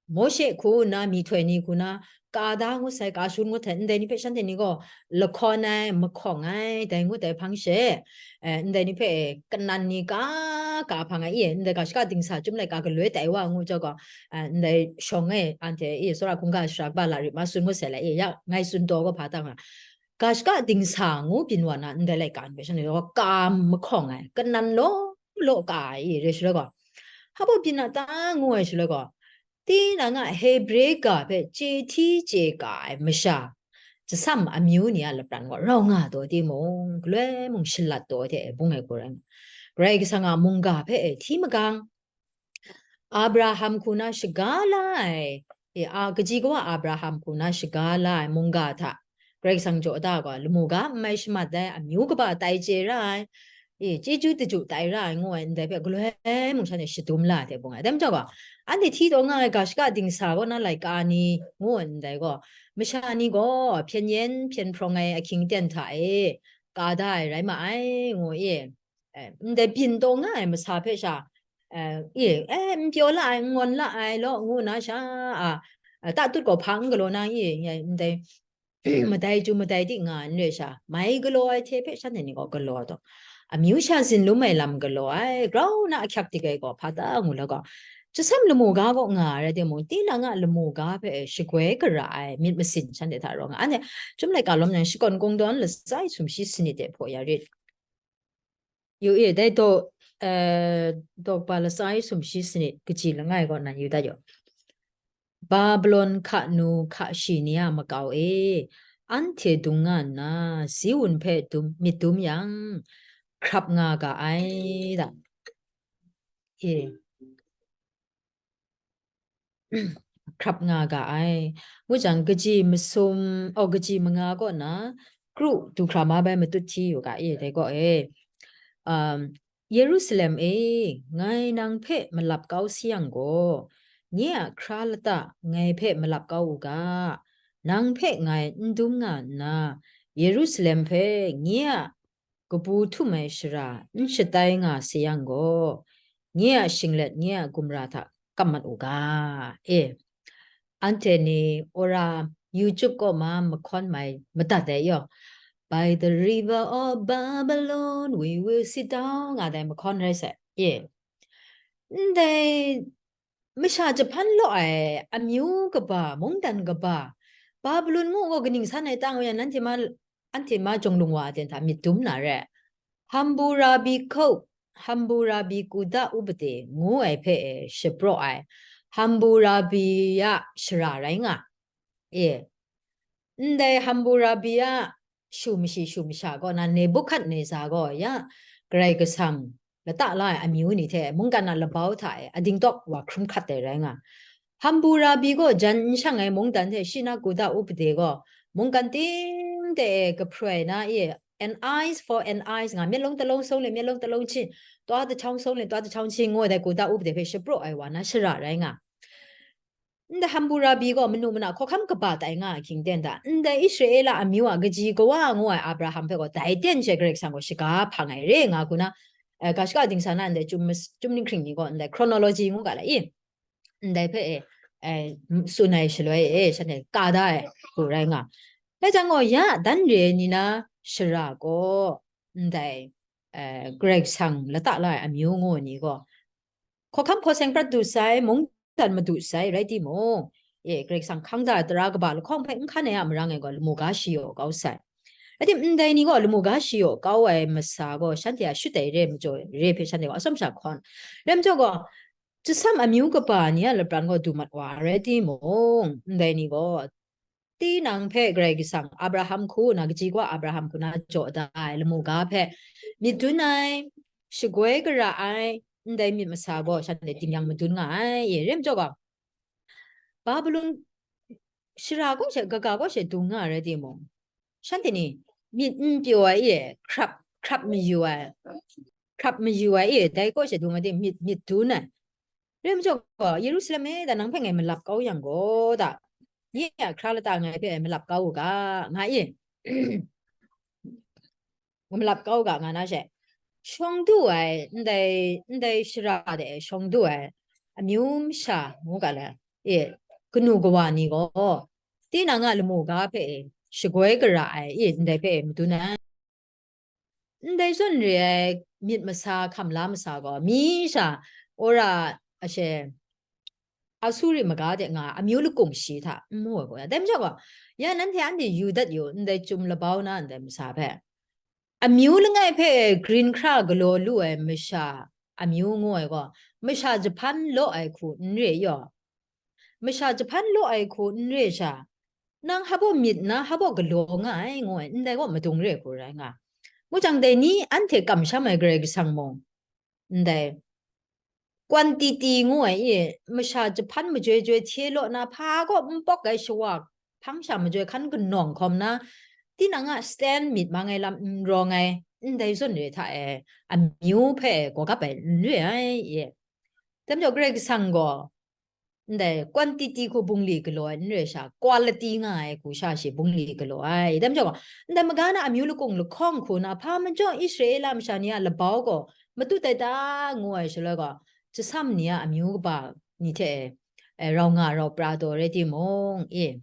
Mawshe hku nna, myihtoi ni hku nna, ka da ngut sai, ka shun ngut sai, ndai ni hpe shanhte ni gaw lahkawn ai, mahkawng ai, dai ngut ai hpang she, eh, ndai ni hpe kanan ni ka, ka hpang ai, i, ndai ga shaka dingsa chyum laika galoi tai wa ngu jaw gaw, eh, ndai shawng e, anhte, i, tsawra hkungga shara kaba la rit ma tsun ngut sai la, i, ya, ngai tsun taw gaw hpa ta nga, ga shaka dingsa ngu byin wa na, ndai laika ni hpe shanhte gaw ka mahkawng ai, kanan law law ka ai, i, re shaloi gaw, hpa baw byin a ta ngu ai shaloi gaw, tinang a Hebre ga hpe chye hti chye ka ai masha, jasam amyu ni a lapran gaw rau nga taw timung, galoi mung shalat taw hte bung ai hku rai nga, Karai Kasang a mungga hpe e hti magang, Abraham hku na shaga la ai, e, a, kaji kawa Abraham hku na shaga la ai mungga hta, Karai Kasang jaw da gaw, lamu ga n mai shamat ai, amyu kaba tai chye ra ai, e, chyeju daju tai ra ai ngu ai ndai hpe galoi mung shanhte shadum la ai hte bung ai. Dai majaw gaw, anhte hti taw nga ai ga shaka dingsa kaw na laika ni ngu ai ndai gaw, masha ni gaw hpyen yen hpyen hprawng ai ahkying aten hta e ka da ai rai ma ai, ngu i, eh, ndai byin taw nga ai masa hpe sha, eh, i, eh, n pyaw la ai, n ngawn la ai law, ngu na sha, a, a, tatut gaw hpa n galaw na i, ndai, madai chyu madai di nga n re sha, mai galaw ai hte hpe shanhte ni gaw galaw taw, amyu sha zinlum ai lam galaw ai, grau na ahkyak dik ai gaw hpa ta ngu la gaw, jasam lamu ga kaw nga ai rai timung, tinang a lamu ga hpe shagoi gara ai myit masin shanhte hta rawng ai. Anhte chyum laika lawm yang, shakawn kungdawn latsa i sumshi sanit de hpaw ya rit. Yu e, dai daw, eh, daw kaba latsa i sumshi sanit kaji langai kaw nan yu dat yu. Babilon hka nu hka shi ni a makau e, anhte dung nga nna, Ziun hpe dum, myit dum yang, hkrap nga ga ai da. E. Hkrap nga ga ai. Ngu jang, kaji masum, oh, kaji manga kaw na, kru du hkra ma bai matut hti yu ga e, dai gaw e. Um, Yerusalem e, ngai nang hpe malap kau sayang gaw, nye a hkra lata ngai hpe malap kau u ga, nang hpe ngai n dum nga nna, Yerusalem hpe nye a kabu htum ai shara n shatai nga sayang gaw, nye a shinglet nye a gumra hta kam mat u ga, e. Anhte ni ora YouTube kaw ma mahkawn mai madat ai yaw, "By the river of Babylon, we will sit down," nga dai mahkawn rai sai, e. Ndai masha jahpan law ai amyu kaba, mungdan kaba, Babilon ngu gaw kaning san ai tang, ya nanhte ma, anhte ma jawng lung wa ai ten hta myit dum na re. Hammurabi Code, Hammurabi Kuda Upade ngu ai hpe e shapraw ai, Hammurabi a shara rai nga. E, ndai Hammurabi a shu mashi shu masha kaw na Nebuchadnezzar gaw ya Karai Kasang lata la ai amyu ni hte mungkan a labau hta e adingtawk wa hkrum hkat ai rai nga. Hammurabi gaw jan n shang ai mungdan hte shi na Kuda Upade gaw mungkan ting de e kaproi na e, an eyes for an eyes nga, myit long talong song le myit long talong hti, twa tahtaung song le twa tahtaung hti ngu ai dai Kuda Upade hpe shapraw ai wa na shara rai nga. Ndai Hammurabi gaw manu mana hkawhkam kaba tai nga ai hkying ten hta, ndai Israela amyu a kaji kawa ngu ai Abraham hpe gaw dai ten she Karai Kasang gaw shaga hpang ai re nga hku na, eh, ga shaka dingsa na ndai chyum mas-, chyum ninghkring ni gaw ndai chronology ngu ga la i, ndai hpe e, eh, tsun ai shaloi e, shanhte ka da ai hku rai nga. Rai jang gaw, ya dan re ai ni na shara gaw ndai, eh, Karai Kasang lata la ai amyu ngu ai ni gaw, hkawhkam hkaw seng prat du sai, mungdan madu sai rai timung, e, Karai Kasang hkang da ai tara kaba lahkawng hpe n hkan ai a marang e gaw, lamu ga shayaw kau sai. Rai tim, ndai ni gaw lamu ga shayaw kau ai masa gaw, shanhte a shut ai re ai majaw, re hpe shanhte gaw atsawm sha hkawn. Rai majaw gaw, chyasam amyu kaba ni a lapran gaw du mat wa ai rai timung, ndai ni gaw, tinang hpe Karai Kasang Abraham hku na, kaji kawa Abraham hku na jaw da ai lamu ga hpe myit dun ai, shagoi gara ai, ndai myit masa gaw shanhte ting yang madun nga ai, e, rai majaw gaw, Babilon shara kaw she, kaga kaw she dung nga ai rai timung, shanhte ni myit n pyaw ai, e, hkrap, hkrap mayu ai, hkrap mayu ai, e, dai kaw she dung ai ting, myit, myit dun ai. Rai majaw gaw, Yerusalem e, da nang hpe ngai malap kau yang gaw, da, nye a hkra lata ngai hpe malap kau u ga, nga i, malap kau u ga, nga na she, shawng du ai, ndai, ndai shara de shawng du ai amyu masha ngu ga le, e, kanu kawa ni gaw, tinang a lamu ga hpe e, shagoi gara ai, e, ndai hpe e madun ai. Ndai zawn re ai myit masa, hkam la masa gaw, mi sha, ora ashe, Asuri maga de nga amyu lakung shi hta n mu ai gaw, ya, dai majaw gaw, ya, nanhte anhte yu dat yu, ndai chyum labau na ndai masa hpe, amyu langai hpe grin hkra galaw lu ai masha amyu ngu ai gaw, masha jahpan law ai hku n re yaw, masha jahpan law ai hku n re sha, nang hpa baw myit na, hpa baw galaw nga ai, ngu ai, ndai gaw madung re hku rai nga. Ngu jang, dai ni anhte kamsham ai Karai Kasang mung, ndai, quantity ngu ai, e, masha jahpan majoi joi hte law na, hpa gaw n pawk ai shawa hpang sha majoi hkan kanawng hkawm na, tinang a stand myit mang ai lam n rawng ai, ndai zawn re hta e, amyu hpe gaw gap ai n re ai, e. Dai majaw, Karai Kasang gaw, ndai, quantity hku bungli galaw ai n re sha, quality nga ai hku sha shi bungli galaw ai. Dai majaw gaw, ndai maga na amyu lakung lahkawng hku na, hpa majaw Israela masha ni a labau gaw matut ai ta, ngu ai shaloi gaw, chyasam ni a amyu kaba ni hte e, e, rau nga rau pra taw rai timung, e,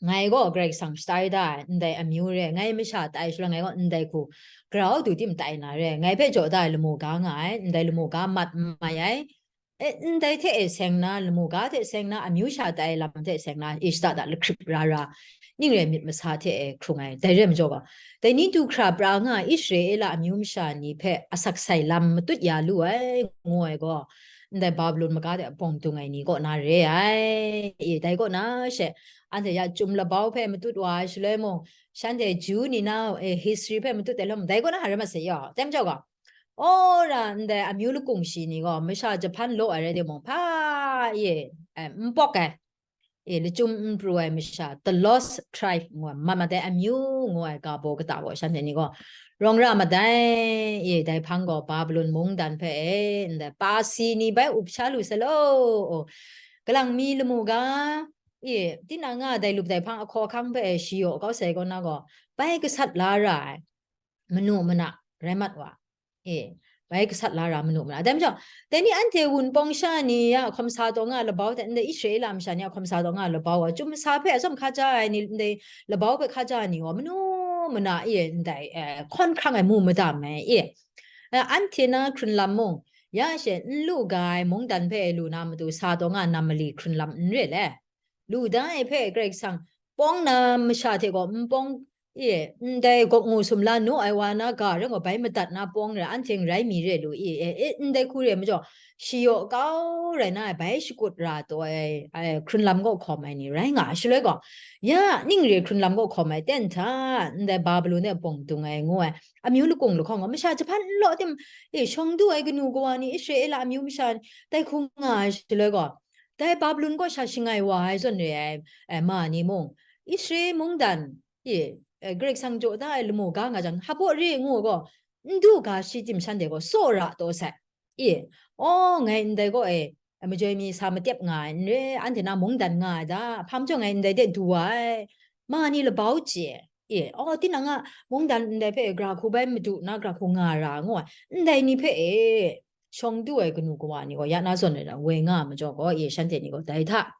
ngai gaw Karai Kasang shatai da ai, ndai amyu re, ngai masha tai shaloi, ngai gaw ndai hku grau du tim tai na re, ngai hpe jaw da ai lamu ga nga ai, ndai lamu ga mat n mai ai, e, ndai hte e seng na, lamu ga hte seng na, amyu sha tai lam hte seng na, e, shada da lahkrip ra ra, ning re myit masa hte e hkrung ai, dai re majaw gaw, dai ni du hkra pra nga ai Israela amyu masha ni hpe asak sai lam matut ya lu ai, ngu ai gaw, ndai Babilon maga de bawng dung ai ni kaw na re ai, e, dai kaw na she, anhte ya chyum labau hpe matut wa ai shaloi mung, shanhte Ju ni na, e, history hpe matut ai lawm, dai kaw na rai mat se yaw, dai majaw gaw, ora ndai amyu lakung shi ni gaw masha jahpan law ai rai timung, hpa e, e, n pawk ai, e, lachyum n pru ai masha, the lost tribe ngu ai, mat mat ai amyu ngu ai ga baw kata gaw shanhte ni gaw rawng ra mat ai, e, dai hpang gaw Babilon mungdan hpe e, ndai Pasi ni bai up sha lu sa law, kalang mi lamu ga, e, tinang a dai lup dai hpang ahkaw ahkang hpe e shayaw kau sai kaw na gaw, bai gasat la ra ai manu mana rai mat wa, e, bai gasat la ra manu mana. Dai majaw, dai ni anhte wunpawng sha ni a hkawm sa taw nga ai labau hte, ndai Israela masha ni a hkawm sa taw nga ai labau a, chyum masa hpe atsawm hkaja ai ni, ndai labau hpe hkaja ai ni gaw manu mana, e, ndai, e, hkawn hkrang ai mu madam ai, e, e, anhte na hkrun lam mung, Ya she n lu ga ai mungdan hpe lu na matu sa taw nga nam mali hkrun lam n re le. Lu da ai hpe Karai Kasang pawng na masha hte gaw n pawng, e, ndai gawk ngu sumla nu ai wa na ga rai gaw bai madat na pawng rai, anhte n rai mi re lu i, e, e, ndai hku re majaw, shayaw kau rai na ai bai shakut ra taw ai, ai hkrun lam gaw hkawm ai ni rai nga ai shaloi gaw, ya ning re hkrun lam gaw hkawm ai ten hta, ndai Babilon e bawng dung ai ngu ai, amyu lakung lahkawng gaw masha jahpan n law tim, e, shawng du ai kanu kawa ni, Israela amyu masha ni, dai hku nga ai shaloi gaw, dai Babilon kaw sha shangai wa ai zawn re ai, e, ma ni mung, Israel mungdan, e, e, Karai Kasang jaw da ai lamu ga nga jang, hpabaw re ngu gaw, n du ga shi tim shanhte gaw tsaw ra taw sai. E, aw, ngai ndai gaw e, majoi mi sa matep nga ai n re, anhte na mungdan nga ai da, hpa majaw ngai ndai de du wa ai, ma ni labau chye. E, aw, tinang a mungdan ndai hpe gra hku bai madu na gra hku nga ra ngu ai, ndai ni hpe e, shawng du ai kanu kawa ni gaw ya na zawn ai da, woi nga ai majaw gaw, e, shanhte ni gaw dai hta,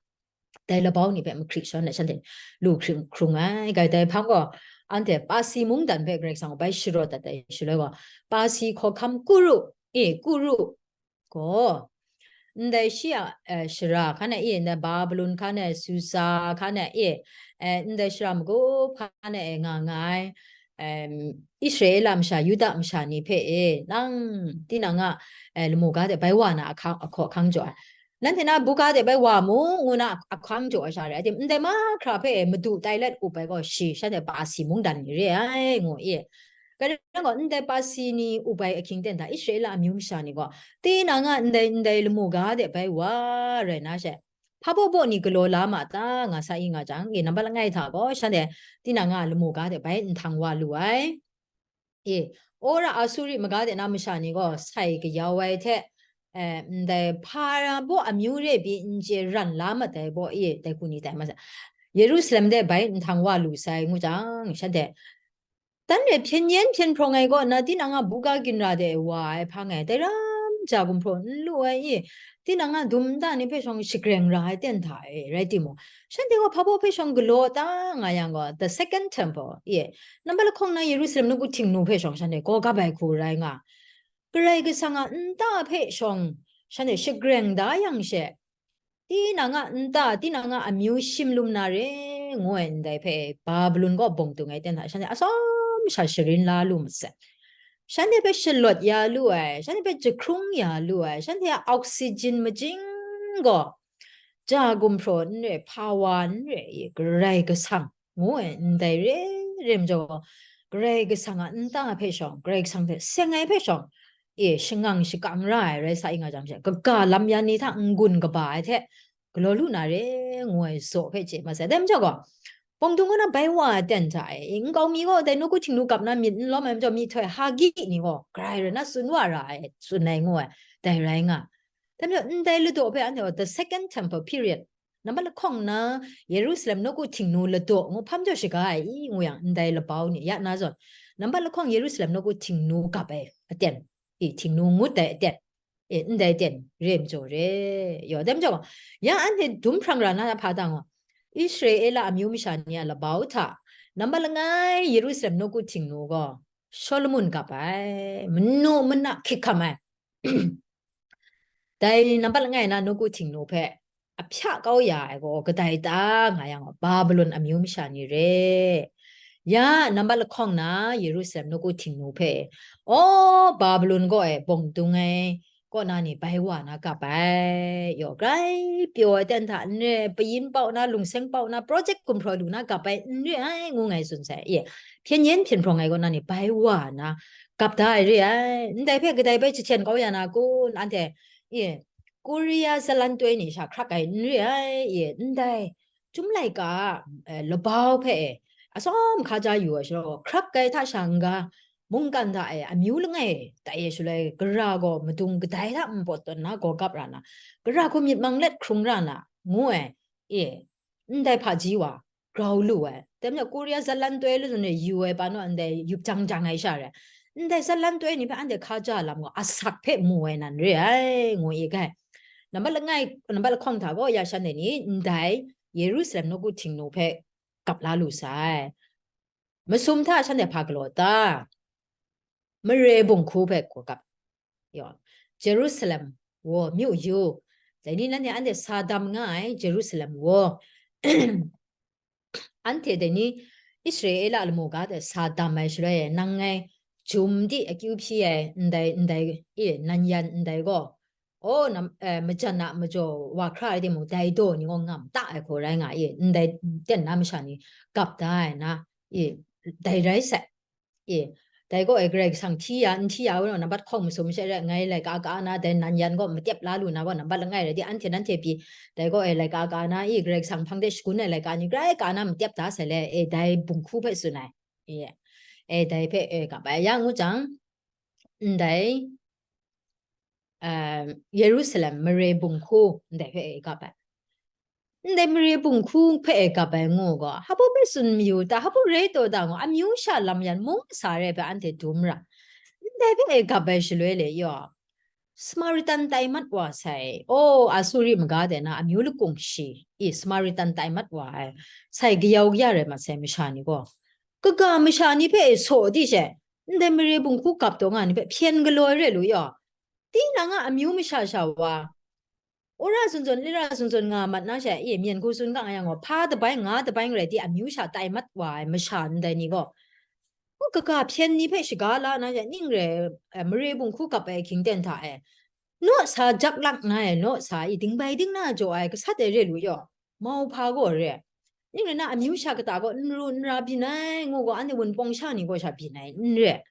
dai labau ni hpe mahkri shawn ai shanhte lu hkring hkrung ai. Gai dai hpang gaw, anhte Pasi mungdan hpe Karai Kasang bai sharawt dat ai shaloi gaw, Pasi hkawhkam Kuru, e, Kuru gaw, ndai shi a, eh, shara hkan e, e, ndai Babilon hkan e, Susa hkan e, e, eh, ndai shara magup hkan e, e, nga nga ai, em, Israela masha, Yuda masha ni hpe, e, nang tinang a, eh, lamu ga de bai wa na ahkang, ahkaw ahkang jaw ai. Nanhte na buga de bai wa mu, ngu na ahkang jaw ai sha re ai tim, ndai mahkra hpe madu tai let up ai gaw, shi, shanhte Pasi mungdan ni re ai, ngu i. Karai nang gaw, ndai Pasi ni up ai ahkying ten hta, Israela amyu masha ni gaw, tinang a ndai, ndai lamu ga de bai wa rai na she, hpa baw baw ni galaw la ma ta, nga sa i nga jang, e, nambat langai hta gaw, shanhte tinang a lamu ga de bai nhtang wa lu ai. E, wora Asuri maga de na masha ni gaw sai kayau ai hte, eh, ndai hpa ra baw amyu re pyi n chye ran la mat ai baw, e, dai hku ni tai ma sai. Yerusalem de bai nhtang wa lu sai ngu jang, shanhte, dan re hpyen yen hpyen hprawng ai kaw na, tinang a buga ginra de wa ai hpang e, dai ram ja gumhpraw n lu ai, e, tinang a dum nta ni hpe shawng shagreng ra ai ten hta e, rai timung, shanhte gaw hpa baw hpe shawng galaw ta nga yang gaw, the second temple, e, nambat lahkawng na Yerusalem nawku Htingnu hpe shawng shanhte gaw gap ai hku rai nga. Karai Kasang a nta hpe shawng shanhte shagreng da yang she, tinang a nta, tinang a amyu shim lum na re, ngu ai ndai hpe Babilon kaw bawng tung ai ten hta, shanhte atsawm sha sharin la lu masai. Shanhte hpe shalawt ya lu ai, shanhte hpe jahkrung ya lu ai, shanhte a oxygen majing gaw, ja gumhpraw n re, hpa wa n re, e, Karai Kasang ngu ai ndai re re majaw, Karai Kasang a nta hpe shawng, Karai Kasang hte seng ai hpe shawng, e, shangang shakang ra ai rai sa i nga jang she, kaga lam yan ni hta n-gun kaba ai hte galaw lu na re, ngu ai zaw hpe chye ma sai. Dai majaw gaw, bawng dung kaw na bai wa ai ten hta e, nkau mi gaw dai nawku Htingnu gap na myit n lawm ai majaw, myihtoi Hagi ni gaw grai rai na tsun wa ra ai, tsun ai ngu ai, dai rai nga. Dai majaw, ndai ladaw hpe anhte gaw the second temple period, nambat lahkawng na Yerusalem nawku Htingnu ladaw ngu hpa majaw shaga ai i, ngu yang, ndai labau ni ya na zawn, nambat lahkawng Yerusalem nawku Htingnu gap ai aten, i, Htingnu ngut ai aten, e, ndai aten re majaw re. Yaw, dai majaw, ya anhte dum hprang ra na hpa dang gaw, Israela amyu masha ni a labau hta, nambat langai Yerusalem nawku Htingnu gaw Shawlumon gap ai, manu mana hkik hkam ai. Dai nambat langai na nawku Htingnu hpe ahpya kau ya ai gaw kadai ta nga yang, Babilon amyu masha ni re. Ya nambat lahkawng na Yerusalem nawku Htingnu hpe, aw, Babilon kaw e bawng dung ai kaw na ni bai wa na gap ai, yaw, grai pyaw ai ten hta n re, payin pau na, lungseng pau na, project gumhpraw lu na gap ai n re ai, ngu ngai tsun sai. Ye, hpyen yen hpyen hprawng ai kaw na ni bai wa na gap da ai re ai. Ndai hpe kadai bai jahten kau ya na kun, anhte, ye, Korea zalan toi ni sha hkrak ai n re ai, ye, ndai Chyum laika a, eh, labau hpe e, atsawm hkaja yu ai shaloi, hkrak ai hta sha n-ga, mungkan hta e, amyu langai tai e shaloi, gara gaw madung kadai hta npawt tawn na gaw gap ra na, gara hku myit mang let hkrung ra na, ngu ai, e, ndai hpaji wa grau lu ai. Dai majaw, Korea zalan toi lu zawn e yu ai pa naw ndai yup jang jang ai sha rai. Ndai zalan toi ni hpe anhte hkaja lam gaw asak hpe mu ai nan re ai, ngu i ga ai. Nambat langai, nambat lahkawng hta gaw ya shanhte ni ndai Yerusalem nawku Htingnu hpe gap la lu sai. Masum hta shanhte hpa galaw ta? Mare bunghku hpe gaw gap. Yaw. Jerusalem wo myu yu. Dai ni nanhte anhte sa dam nga ai Jerusalem wo. Anhte dai ni Israela lamu ga de sa dam ai shaloi, nang ngai jum di akyu hpyi ai ndai, ndai, e, nan yan ndai gaw, o, nam, eh, majan a majaw wa hkra ai timung, dai daw ni gaw ngam ta ai hku rai nga i, ndai ten na masha ni gap da ai na, e, dai rai sai. E, dai gaw, e, Karai Kasang hti ya, n hti ya, nambat hkawng masum she re, ngai laika ka na, dai nan yan gaw matep la lu na gaw, nambat langai rai di, anhte nanhte pyi, dai gaw, e, laika ka na, i, Karai Kasang hpang de shagun ai laika ni, grai ka na matep da sai le, e, dai bunghku hpe tsun ai. E, e, dai hpe, e, gap ai yang ngu jang, ndai, um, Yerusalem mare bunghku ndai hpe e gap ai. Ndai mare bunghku hpe e gap ai ngu gaw, hpa baw hpe tsun mayu ta, hpa baw rai taw ta ngu, amyu sha lam yan mung masa re hpe anhte dum ra. Ndai hpe e gap ai shaloi le yaw, Samaritan tai mat wa sai, o, Asuri maga de na amyu lakung shi, i, Samaritan tai mat wa ai, sai kayau kaya rai mat sai masha ni gaw, kaga masha ni hpe e saw di she, ndai mare bunghku gap taw nga ni hpe hpyen galaw ai re lu yaw, tinang a amyu masha sha wa, wora zawn zawn, lira zawn zawn nga mat na she, e, myen hku tsun ga nga yang gaw, hpa dabai, nga dabai rai di, amyu sha tai mat wa ai masha ndai ni gaw, u, kaga hpyen ni hpe shaga la na she, ning re, eh, mare bunghku gap ai hkying ten hta e, naw sa jak lak na e, naw sa i, dingbai dingna jaw ai gasat ai re lu yaw, mau hpa gaw re. Ning rai na, amyu sha kata gaw n ru n ra byin ai, ngu gaw, anhte wunpawng sha ni gaw sha byin ai, n re.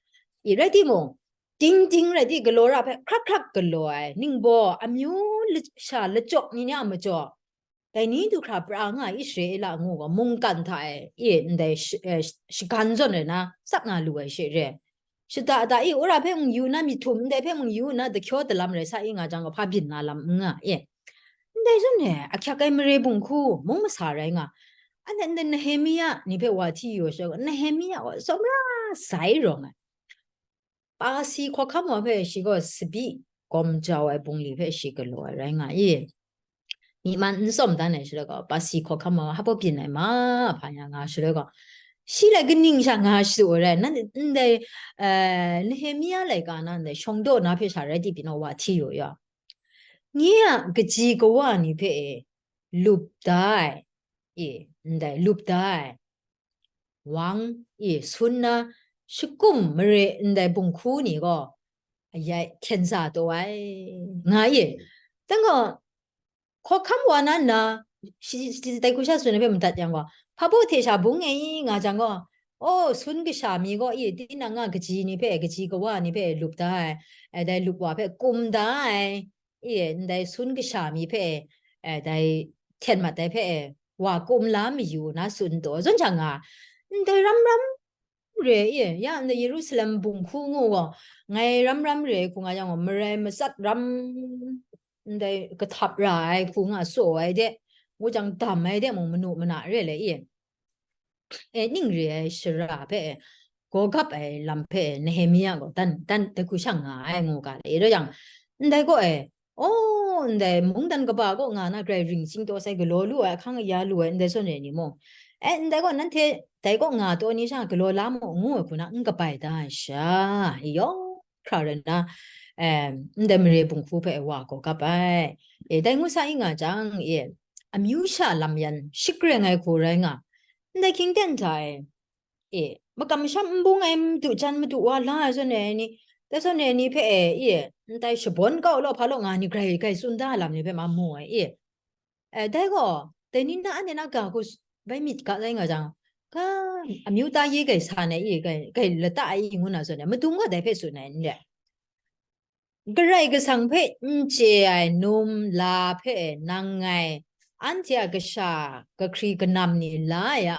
I, rai timung, ting ting rai di, galaw ra hpe hkrak hkrak galaw ai, ningbaw, amyu la-, sha lachyawk ni ni a majaw, dai ni du hkra pra nga ai Israela ngu gaw, mungkan hta e, i, ndai sh-, eh, sh-, shagan zawn rai na, tsap nga lu ai she re. Shada da i, wora hpe mung yu na, myit htum ndai hpe mung yu na, dahkyaw dalam rai sa i nga jang gaw, hpa byin na lam n nga e. Ndai zawn e, ahkyak ai mare bunghku, mung masa rai nga. Anhte ndai Nehemia ni hpe wa hti yu ai shaloi gaw, Nehemia gaw tsawmra sai rawng ai. Pasi hkawhkam wa hpe shi gaw sabi gawm jau ai bungli hpe shi galaw ai rai nga i. Myi man n tsawm dan ai shaloi gaw, pasi hkawhkam wa hpa byin ai ma, hpa ya nga shaloi gaw, shi lai kaning sha nga shadu ai rai, nan ndai, eh, Nehemia laika na ndai shawng daw na hpe sha rai di byin wa hti yu ya. Nye a kaji kawa ni hpe e lup da ai, e, ndai lup da ai, wang, e, sun na, shakum mare ndai bunghku ni gaw, ayai hkyen sa taw ai, nga i. Dang gaw, hkawhkam wa na nna, shi, shi, dai hku sha tsun ai hpe madat yang gaw, hpa baw hte sha bung e i nga jang gaw, o, sun kasha mi gaw, i, tinang a kaji ni hpe, kaji kawa ni hpe lup da ai, e, dai lup wa hpe kum da ai, e, ndai sun kasha mi hpe, e, dai hten mat ai hpe, e, wa kum la mayu na tsun taw, zawn jang nga, ndai ram ram re, e, ya ndai Yerusalem bunghku ngu gaw, ngai ram ram re hku nga yang gaw, marai matsat ram ndai kahtap ra ai hku nga tsaw ai de, ngu jang dam ai de mung manu mana re le, e. E, ning re ai shara hpe, gaw gap ai lam hpe Nehemia gaw dan, dan, dai hku shang nga ai ngu ga le, e, rai yang, ndai gaw e, o, ndai mungdan kaba kaw nga na grai ring chying taw sai galaw lu ai, ahkang aya lu ai, ndai zawn re ni mung, e, ndai gaw nanhte dai kaw nga taw ni sha galaw la mu, ngu ai hku na n kabai da ai sha, yawng hkra rai nna, em, ndai mare bunghku hpe wa gaw gap ai. E, dai ngu sa i nga jang, e, amyu sha lam yan shik reng ai hku rai nga, ndai hkying ten hta e, e, makam masham n bung ai madu jan madu wa la ai zawn e ni, dai zawn e ni hpe e, e, ndai shabawn kau law hpa law nga ni grai, grai tsun da ai lam ni hpe ma mu ai, e. E, dai gaw, dai ni na anhte na ga hku s-, bai myit ga tai nga jang, ga, amyu ta ye gai sa nai i, gai, gai lata ai i ngu na zawn e, madung gaw dai hpe tsun ai n re. Karai Kasang hpe n chye ai num la hpe nang ngai, anhte a kasha kahkri kanam ni la ai a,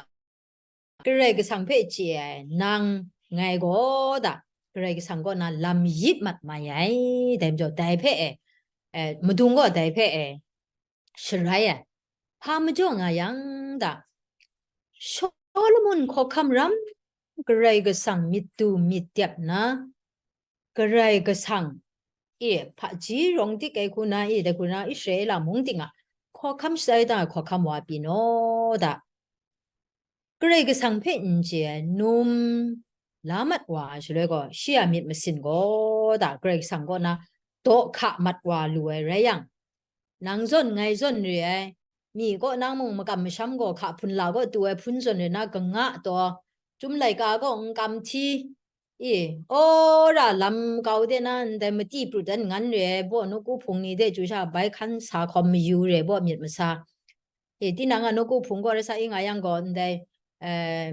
Karai Kasang hpe chye ai nang ngai gaw da, Karai Kasang kaw na lam yit mat mai ai. Dai majaw, dai hpe e, e, madung gaw dai hpe e, sharai ai. Hpa majaw nga yang da, Shawlumon hkawhkam ram Karai Kasang myit du myit dep nna, Karai Kasang e hpaji rawng dik ai hku na e, dai hku na Israela mung ting a hkawhkam shatai da ai hkawhkam wa pyi naw da. Karai Kasang hpe n chye ai num la mat wa ai shaloi gaw, shi a myit masin gaw da, Karai Kasang kaw na daw hka mat wa lu ai rai yang, nang zawn ngai zawn re ai, mi kaw nang mung makam masham gaw hka hpun la gaw tu ai hpun zawn re na kanga taw, Chyum laika gaw n kam hti, e, aw ra lam kau de na ndai mati prut dan ngan re ai baw, nawku hpung ni de chyu sha bai hkan sa hkawm mayu re baw myit masa. E, tinang a nawku hpung gaw rasa i nga yang gaw ndai, eh,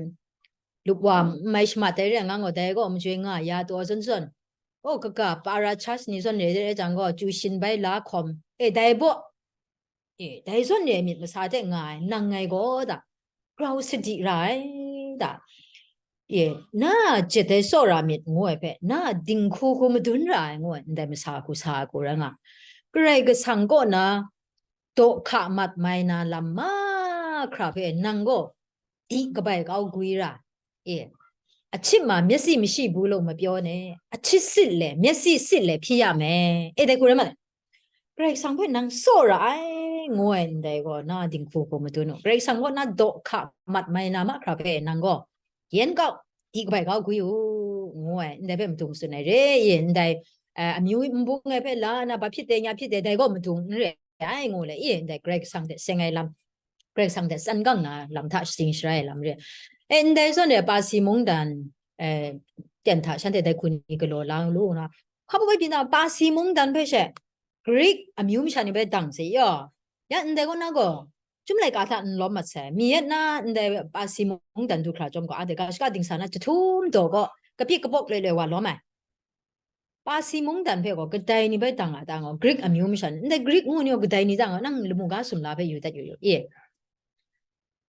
lupwam n mai shamat ai re nga gaw, dai gaw majoi nga ya taw zawn zawn. O, kaga para chas ni zawn re re jang gaw, chyu shin bai la hkawm. E, dai baw. E, dai zawn re myit masa hte nga ai, nang ngai gaw da, grau sadi ra ai da. E, na jet ai tsawra myit ngu ai hpe, na dinghku hku madun ra ai ngu ai, ndai masa hku sa ai hku rai nga. Karai Kasang kaw na daw hka mat mai na lam mahkra hpe nang gaw di kabai kau gwi ra. E, a chyit ma, မျက်စိမရှိဘူးလို့ မပြောနဲ့, a chyit sit le, မျက်စိ sit le ဖြစ်ရမယ်. E, dai hku rai ma, Karai Kasang hpe nang tsaw ra ai, ngu ai ndai gaw, na dinghku hku madun u. Karai Kasang kaw na daw hka mat mai na mahkra hpe nang gaw, yen kau, di kabai kau gwi u, ngu ai, ndai hpe madung tsun ai re, e, ndai, eh, amyu n bung ai hpe la na, ba hpyit dai, nya hpyit dai, dai gaw madung n re ai, ngu le, e, ndai Karai Kasang hte seng ai lam, Karai Kasang hte tsan gang na lam hta shatsing sharai ai lam re. E, ndai zawn e, Pasi mungdan, eh, ten hta shanhte dai hku ni galaw la lu na, hpa bai byin na, Pasi mungdan hpe she, Grik amyu masha ni bai dang se yaw. Ya ndai kaw na gaw, Chyum laika hta n lawm mat sai. Mi yet na ndai Pasi mungdan du hkra chyawm gaw, a de ga shaka dingsa na jahtum daw gaw, kapyi kapawk loi loi wa lawm ai. Pasi mungdan hpe gaw, kadai ni bai dang a ta ngaw, Grik amyu masha ni, ndai Grik ngu ni gaw, kadai ni ta ngaw, nang lamu ga sumla hpe yu dat yu yu, e.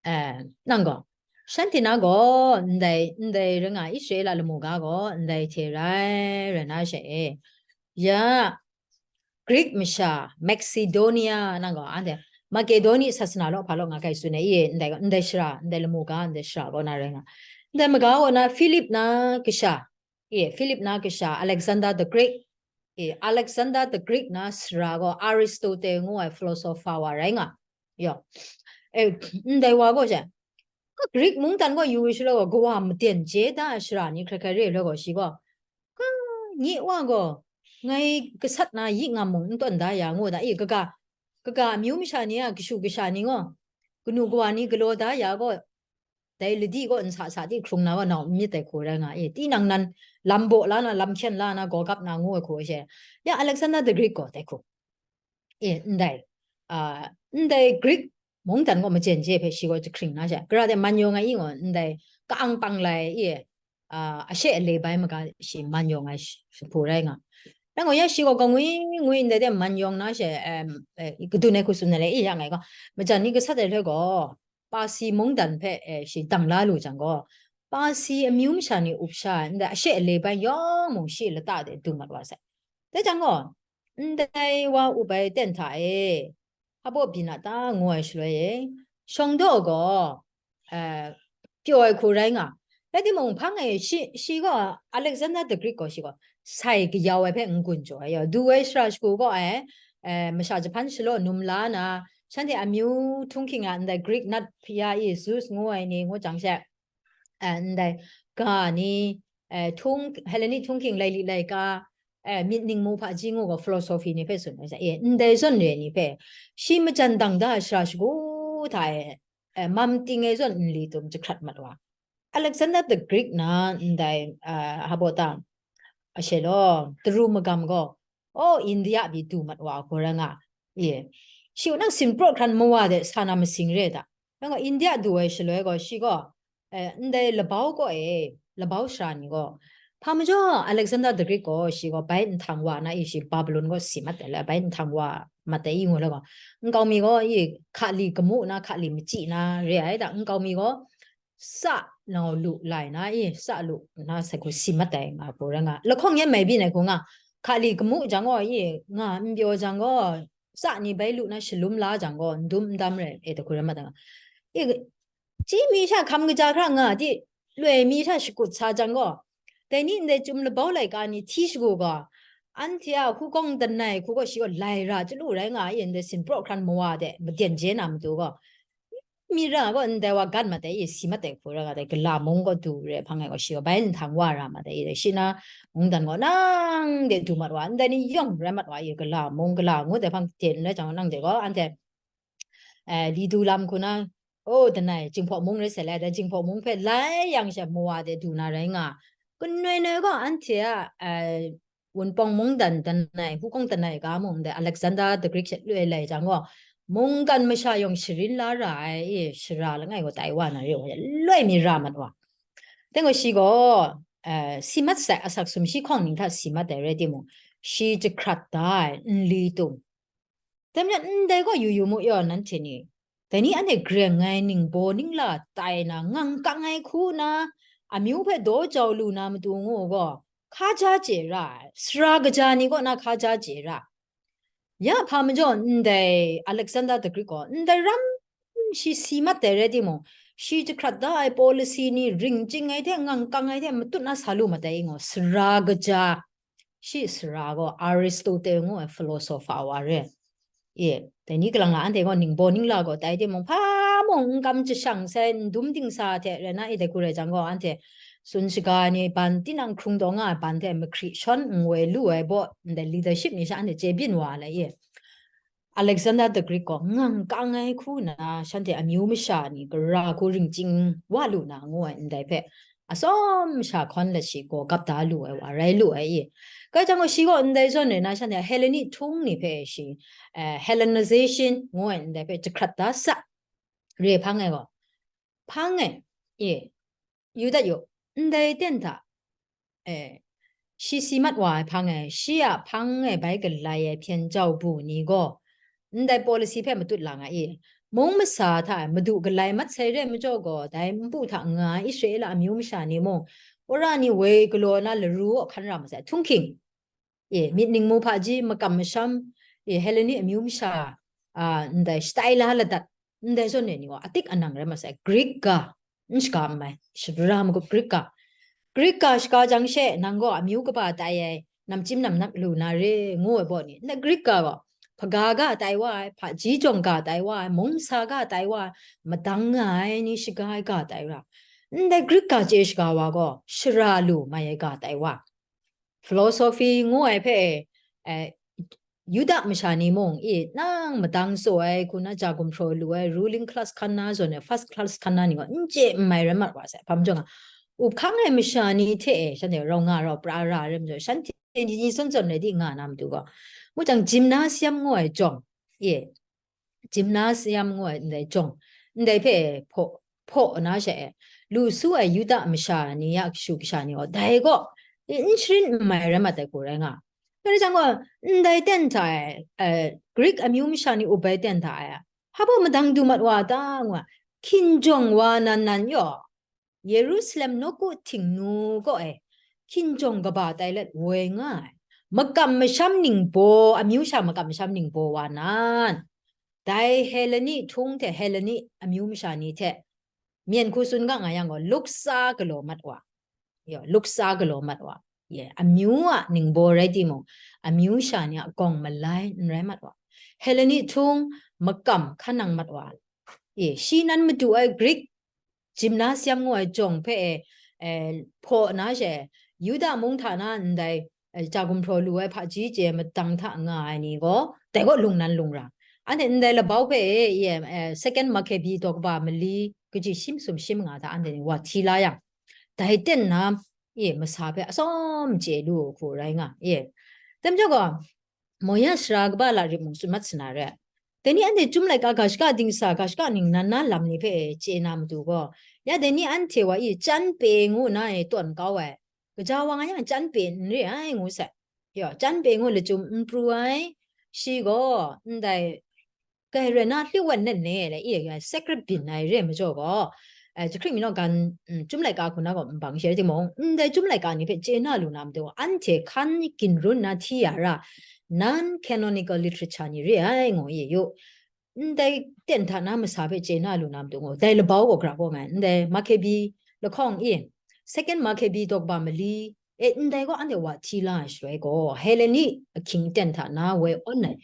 Eh, nang gaw, shanhte na gaw, ndai, ndai rai nga, Israela lamu ga gaw, ndai hte rai, rai na she e. Ya, Grik masha, Macedonia, nang gaw, anhte, Makedoni sasana law, hpa law nga kai tsun ai, e, ndai gaw, ndai shara, ndai lamu ga, ndai shara kaw na rai nga. Ndai maga kaw na Philip na kasha, e, Philip na kasha, Alexander the Great, e, Alexander the Great na sara gaw, Aristotle ngu ai philosopher wa rai nga. Yaw. E, ndai wa gaw she, ka Grik mungdan gaw yu shaloi gaw, kawa maden je da ai shara ni hkrai hkrai re ai gaw, shi gaw, ka nye wa gaw, ngai gasat na yi ngam mung n tawn da ya, ngu da, e, kaga, kaga amyu masha ni a kashu kasha ni gaw, kanu kawa ni galaw da ya gaw, dai ladi gaw nsa sa di hkrung na gaw nau n myit ai hku rai nga, e, tinang nan lam baw la na, lam hkyen la na, gaw gap na ngu ai hku she, ya Alexander the Great gaw dai hku, e, ndai, a, ndai Grik mungdan gaw majen je hpe shi gaw jahkring na she, gara de man yawng ai i ngaw, ndai ka-ang pang lai, e, a, ashe ale bai maga shi man yawng ai shi, shi hku rai nga. Rai gaw, ya shi gaw kangwi ngwi ndai de man yawng na she, em, e, kadun ai hku tsun ai le, e, ya ngai gaw, majan ni gasat ai hpe gaw, Pasi mungdan hpe, e, shi dang la lu jang gaw, Pasi amyu masha ni up sha ai, ndai ashe ale bai yawng mung shi lata de dung mat wa sai. Dai jang gaw, ndai wa up ai ten hta e, hpa baw byin a ta ngu ai shaloi e, shawng daw gaw, eh, pyaw ai hku rai nga. Rai timung, hpang e shi, shi gaw, Alexander the Great gaw shi gaw, sai kayau ai hpe n-gun jaw ai yaw, du ai shara shagu gaw ai, eh, masha jahpan shalaw num la na, shanhte amyu htunghking a ndai Greek nat hpya i Zeus ngu ai ni ngu jang she, eh, ndai ga ni, eh, htung, Hellenic htunghking laili laika, eh, myit ningmu hpaji ngu gaw philosophy ni hpe tsun ai sha, eh, ndai zawn re ni hpe, shi majan dang da ai shara shagu hta e, eh, mam ting ai zawn nli tum jahkrat mat wa. Alexander the Great na ndai, eh, hpa baw ta, ashe law, taru magam gaw, o, India pyi du mat wa hku rai nga, e, shi gaw nang sinpraw hkran mawa de sa na masing re da. Nang gaw India du ai shaloi gaw, shi gaw, eh, ndai labau kaw e, labau shara ni gaw, hpa majaw Alexander the Great gaw, shi gaw bai nhtang wa na i, shi Babylon gaw si mat ai le, bai nhtang wa mat ai i ngu la gaw, nkau mi gaw i, hkali kamu na, hkali machyi na re ai da, nkau mi gaw, sa nau lu lai na i, sa lu na sai hku si mat ai nga hku rai nga, lahkawng yan mai byin ai hku nga, hkali kamu jang gaw i, nga n pyaw jang gaw, sa ni bai lu na shalum la jang gaw, n dum n dam rai e, da hku rai mat ai nga. I, chyi mi sha hkam kaja hkra nga di, loi mi sha shakut sa jang gaw, dai ni ndai Chyum labau laika ni hti shagu gaw, anhte a hkungga danai hku gaw shi gaw lai ra chyalu rai nga i, ndai sinpraw hkran mawa de maden je na matu gaw, mi ra gaw ndai wa gan mat ai, si mat ai hku ra nga dai, gala mung gaw du re hpang ai gaw, shi gaw bai nhtang wa ra mat ai, shi na mungdan gaw nang de du mat wa, ndai ni yawng rai mat wa, i gala mung gala ngut ai hpang ten rai jang, nang de gaw anhte, eh, li du lam hku na, o, danai Jinghpaw mung rai sai lai, dai Jinghpaw mung hpe lai yang she mawa de du na rai nga. Kanoi noi gaw anhte a, eh, Wunpawng mungdan danai, hukawng danai ga mung dai Alexander the Great she loi lai jang gaw, mungkan masha yawng sharin la ra ai, e, shara langai gaw tai wa na re, loi mi ra mat wa. Dai gaw shi gaw, eh, si mat sai, asak sumshi hkawng ning hta si mat ai rai timung, shi jahkrat da ai nli tung. Dai majaw ndai gaw yu yu mu yaw, nanhte ni, dai ni anhte greng ai ningbaw ningla tai na, ngang kang ai hku na, amyu hpe daw jau lu na matu ngu gaw, hka ja chye ra ai, sara kaja ni kaw na hka ja chye ra. Ya hpa majaw ndai Alexander the Great gaw ndai ram shi si mat ai rai timung, shi jahkrat da ai policy ni ring chying ai hte ngang kang ai hte matut na sa lu mat ai, i ngaw, sara kaja. Shi sara gaw Aristotle ngu ai philosopher wa re. E, dai ni kalang la anhte gaw ningbaw ningla gaw tai timung, hpa mung n kam jashang sai, n dum dingsa hte rai na, e, dai hku rai jang gaw, anhte tsun shaga ni ban, tinang hkrung taw nga ai ban hte mahkri shawn n woi lu ai baw, ndai leadership ni sha anhte chye byin wa ai, e. Alexander the Great gaw ngang kang ai hku na, shanhte amyu masha ni gara hku ring chying wa lu na ngu ai ndai hpe, atsawm sha hkawn lat shi gaw gap da lu ai wa rai lu ai, i. Kai jang gaw, shi gaw ndai zawn rai na, shanhte Hellenic htung ni hpe shi, eh, Hellenization ngu ai ndai hpe jahkrat da sa re hpang ai gaw, hpang ai, e, yu dat yu, ndai ten hta, eh, shi si mat wa ai hpang e, shi a hpang e bai galai ai hpyen jau bu ni gaw, ndai policy hpe matut la nga i, mung masa hta e madu galai mat sai re majaw gaw, dai npu hta nga ai Israela amyu masha ni mung, wora ni woi galaw na laru kaw hkan ra masai, htunghking, e, myit ningmu hpaji makam masham, e, Hellenic amyu masha, a, ndai shatai la ladat, ndai zawn e ni gaw atik anang rai masai, Greek ga, n shaga n mai, shabra magup Greek ga. Greek ga shaga jang she, nang gaw amyu kaba tai ai, namchyim namnak lu na re, ngu ai baw ni, ndai Greek ga gaw, hpaga ga tai wa ai, hpaji jawng ga tai wa ai, mungsa ga tai wa ai, madang nga ai ni shaga ai ga tai ra. Ndai Greek ga chye shaga wa gaw, shara lu mai ai ga tai wa. Philosophy ngu ai hpe, eh, Yuda masha ni mung, i, nang madang tsaw ai hku na, ja gumhpraw lu ai, ruling class hkan na zawn ai, first class hkan na ni gaw n chye n mai rai mat wa sai, hpa majaw nga, up hkang ai masha ni hte e, shanhte rau nga rau pra ra ai rai majaw, shanhte ni zawn zawn rai di nga na matu gaw, ngu jang, gymnasium ngu ai jawng, e, gymnasium ngu ai ndai jawng, ndai hpe hpaw, hpaw na she, lu su ai Yuda masha ni a kashu kasha ni gaw, dai gaw, e, n sharin n mai rai mat ai hku rai nga. Dai rai jang gaw, ndai ten hta e, eh, Greek amyu masha ni up ai ten hta e, hpa baw madang du mat wa ta, ngu ai, hkinjawng wa nan nan yaw, Yerusalem nawku htingnu kaw e hkinjawng kaba tai let woi nga ai, makam masham ningbaw, amyu sha makam masham ningbaw wa nan, dai Helleni htung hte Helleni amyu masha ni hte myen hku tsun ga nga yang gaw, luksa galaw mat wa, yo, luksa galaw mat wa, ye, amyu a ningbaw rai timung, amyu sha ni a gawng malai n rai mat wa, Helleni htung makam hkan nang mat wa, e, shi nan madu ai Greek gymnasium ngu ai jawng hpe e, e, hpaw na she, Yuda mung hta na ndai, e, ja gumhpraw lu ai hpaji chye madang hta nga ai ni gaw, dai gaw lung nan lung ra. Anhte ndai labau hpe e, e, e, Second Maccabee daw kaba mali kaji shi masum shi manga hta anhte ni wa hti la yang, dai ten na, e, masa hpe atsawm chye lu ai hku rai nga, e. Dai majaw gaw, Moya sara kaba la rit mung tsun mat sa na re. Dai ni anhte Chyum laika ga shaka dingsa, ga shaka ningnan na lam ni hpe chye na matu gaw, ya dai ni anhte wa i Chyanpe ngu na e tawn kau ai, gaja wa nga yang Chyanpe n re ai ngu sai. Yo, Chyanpe ngu lachyum n pru ai, shi gaw ndai kai rai na, hli wan net ne, le, i, ya, secret byin ai re majaw gaw, eh, jahkring mi naw gan, mm, Chyum laika hku na gaw nbang she rai timung, ndai Chyum laika ni hpe chye na lu na matu, anhte hkan ginrun na hti ya ra, non-canonical literature ni re ai, ngu ye yu. Ndai ten hta na masa hpe chye na lu na matu, ngu, dai labau gaw gra gaw ngai, ndai Maccabee lahkawng i, Second Maccabee daw kaba mali, e, ndai gaw anhte wa hti la ai shaloi gaw, Helleni ahkying ten hta na woi awn ai,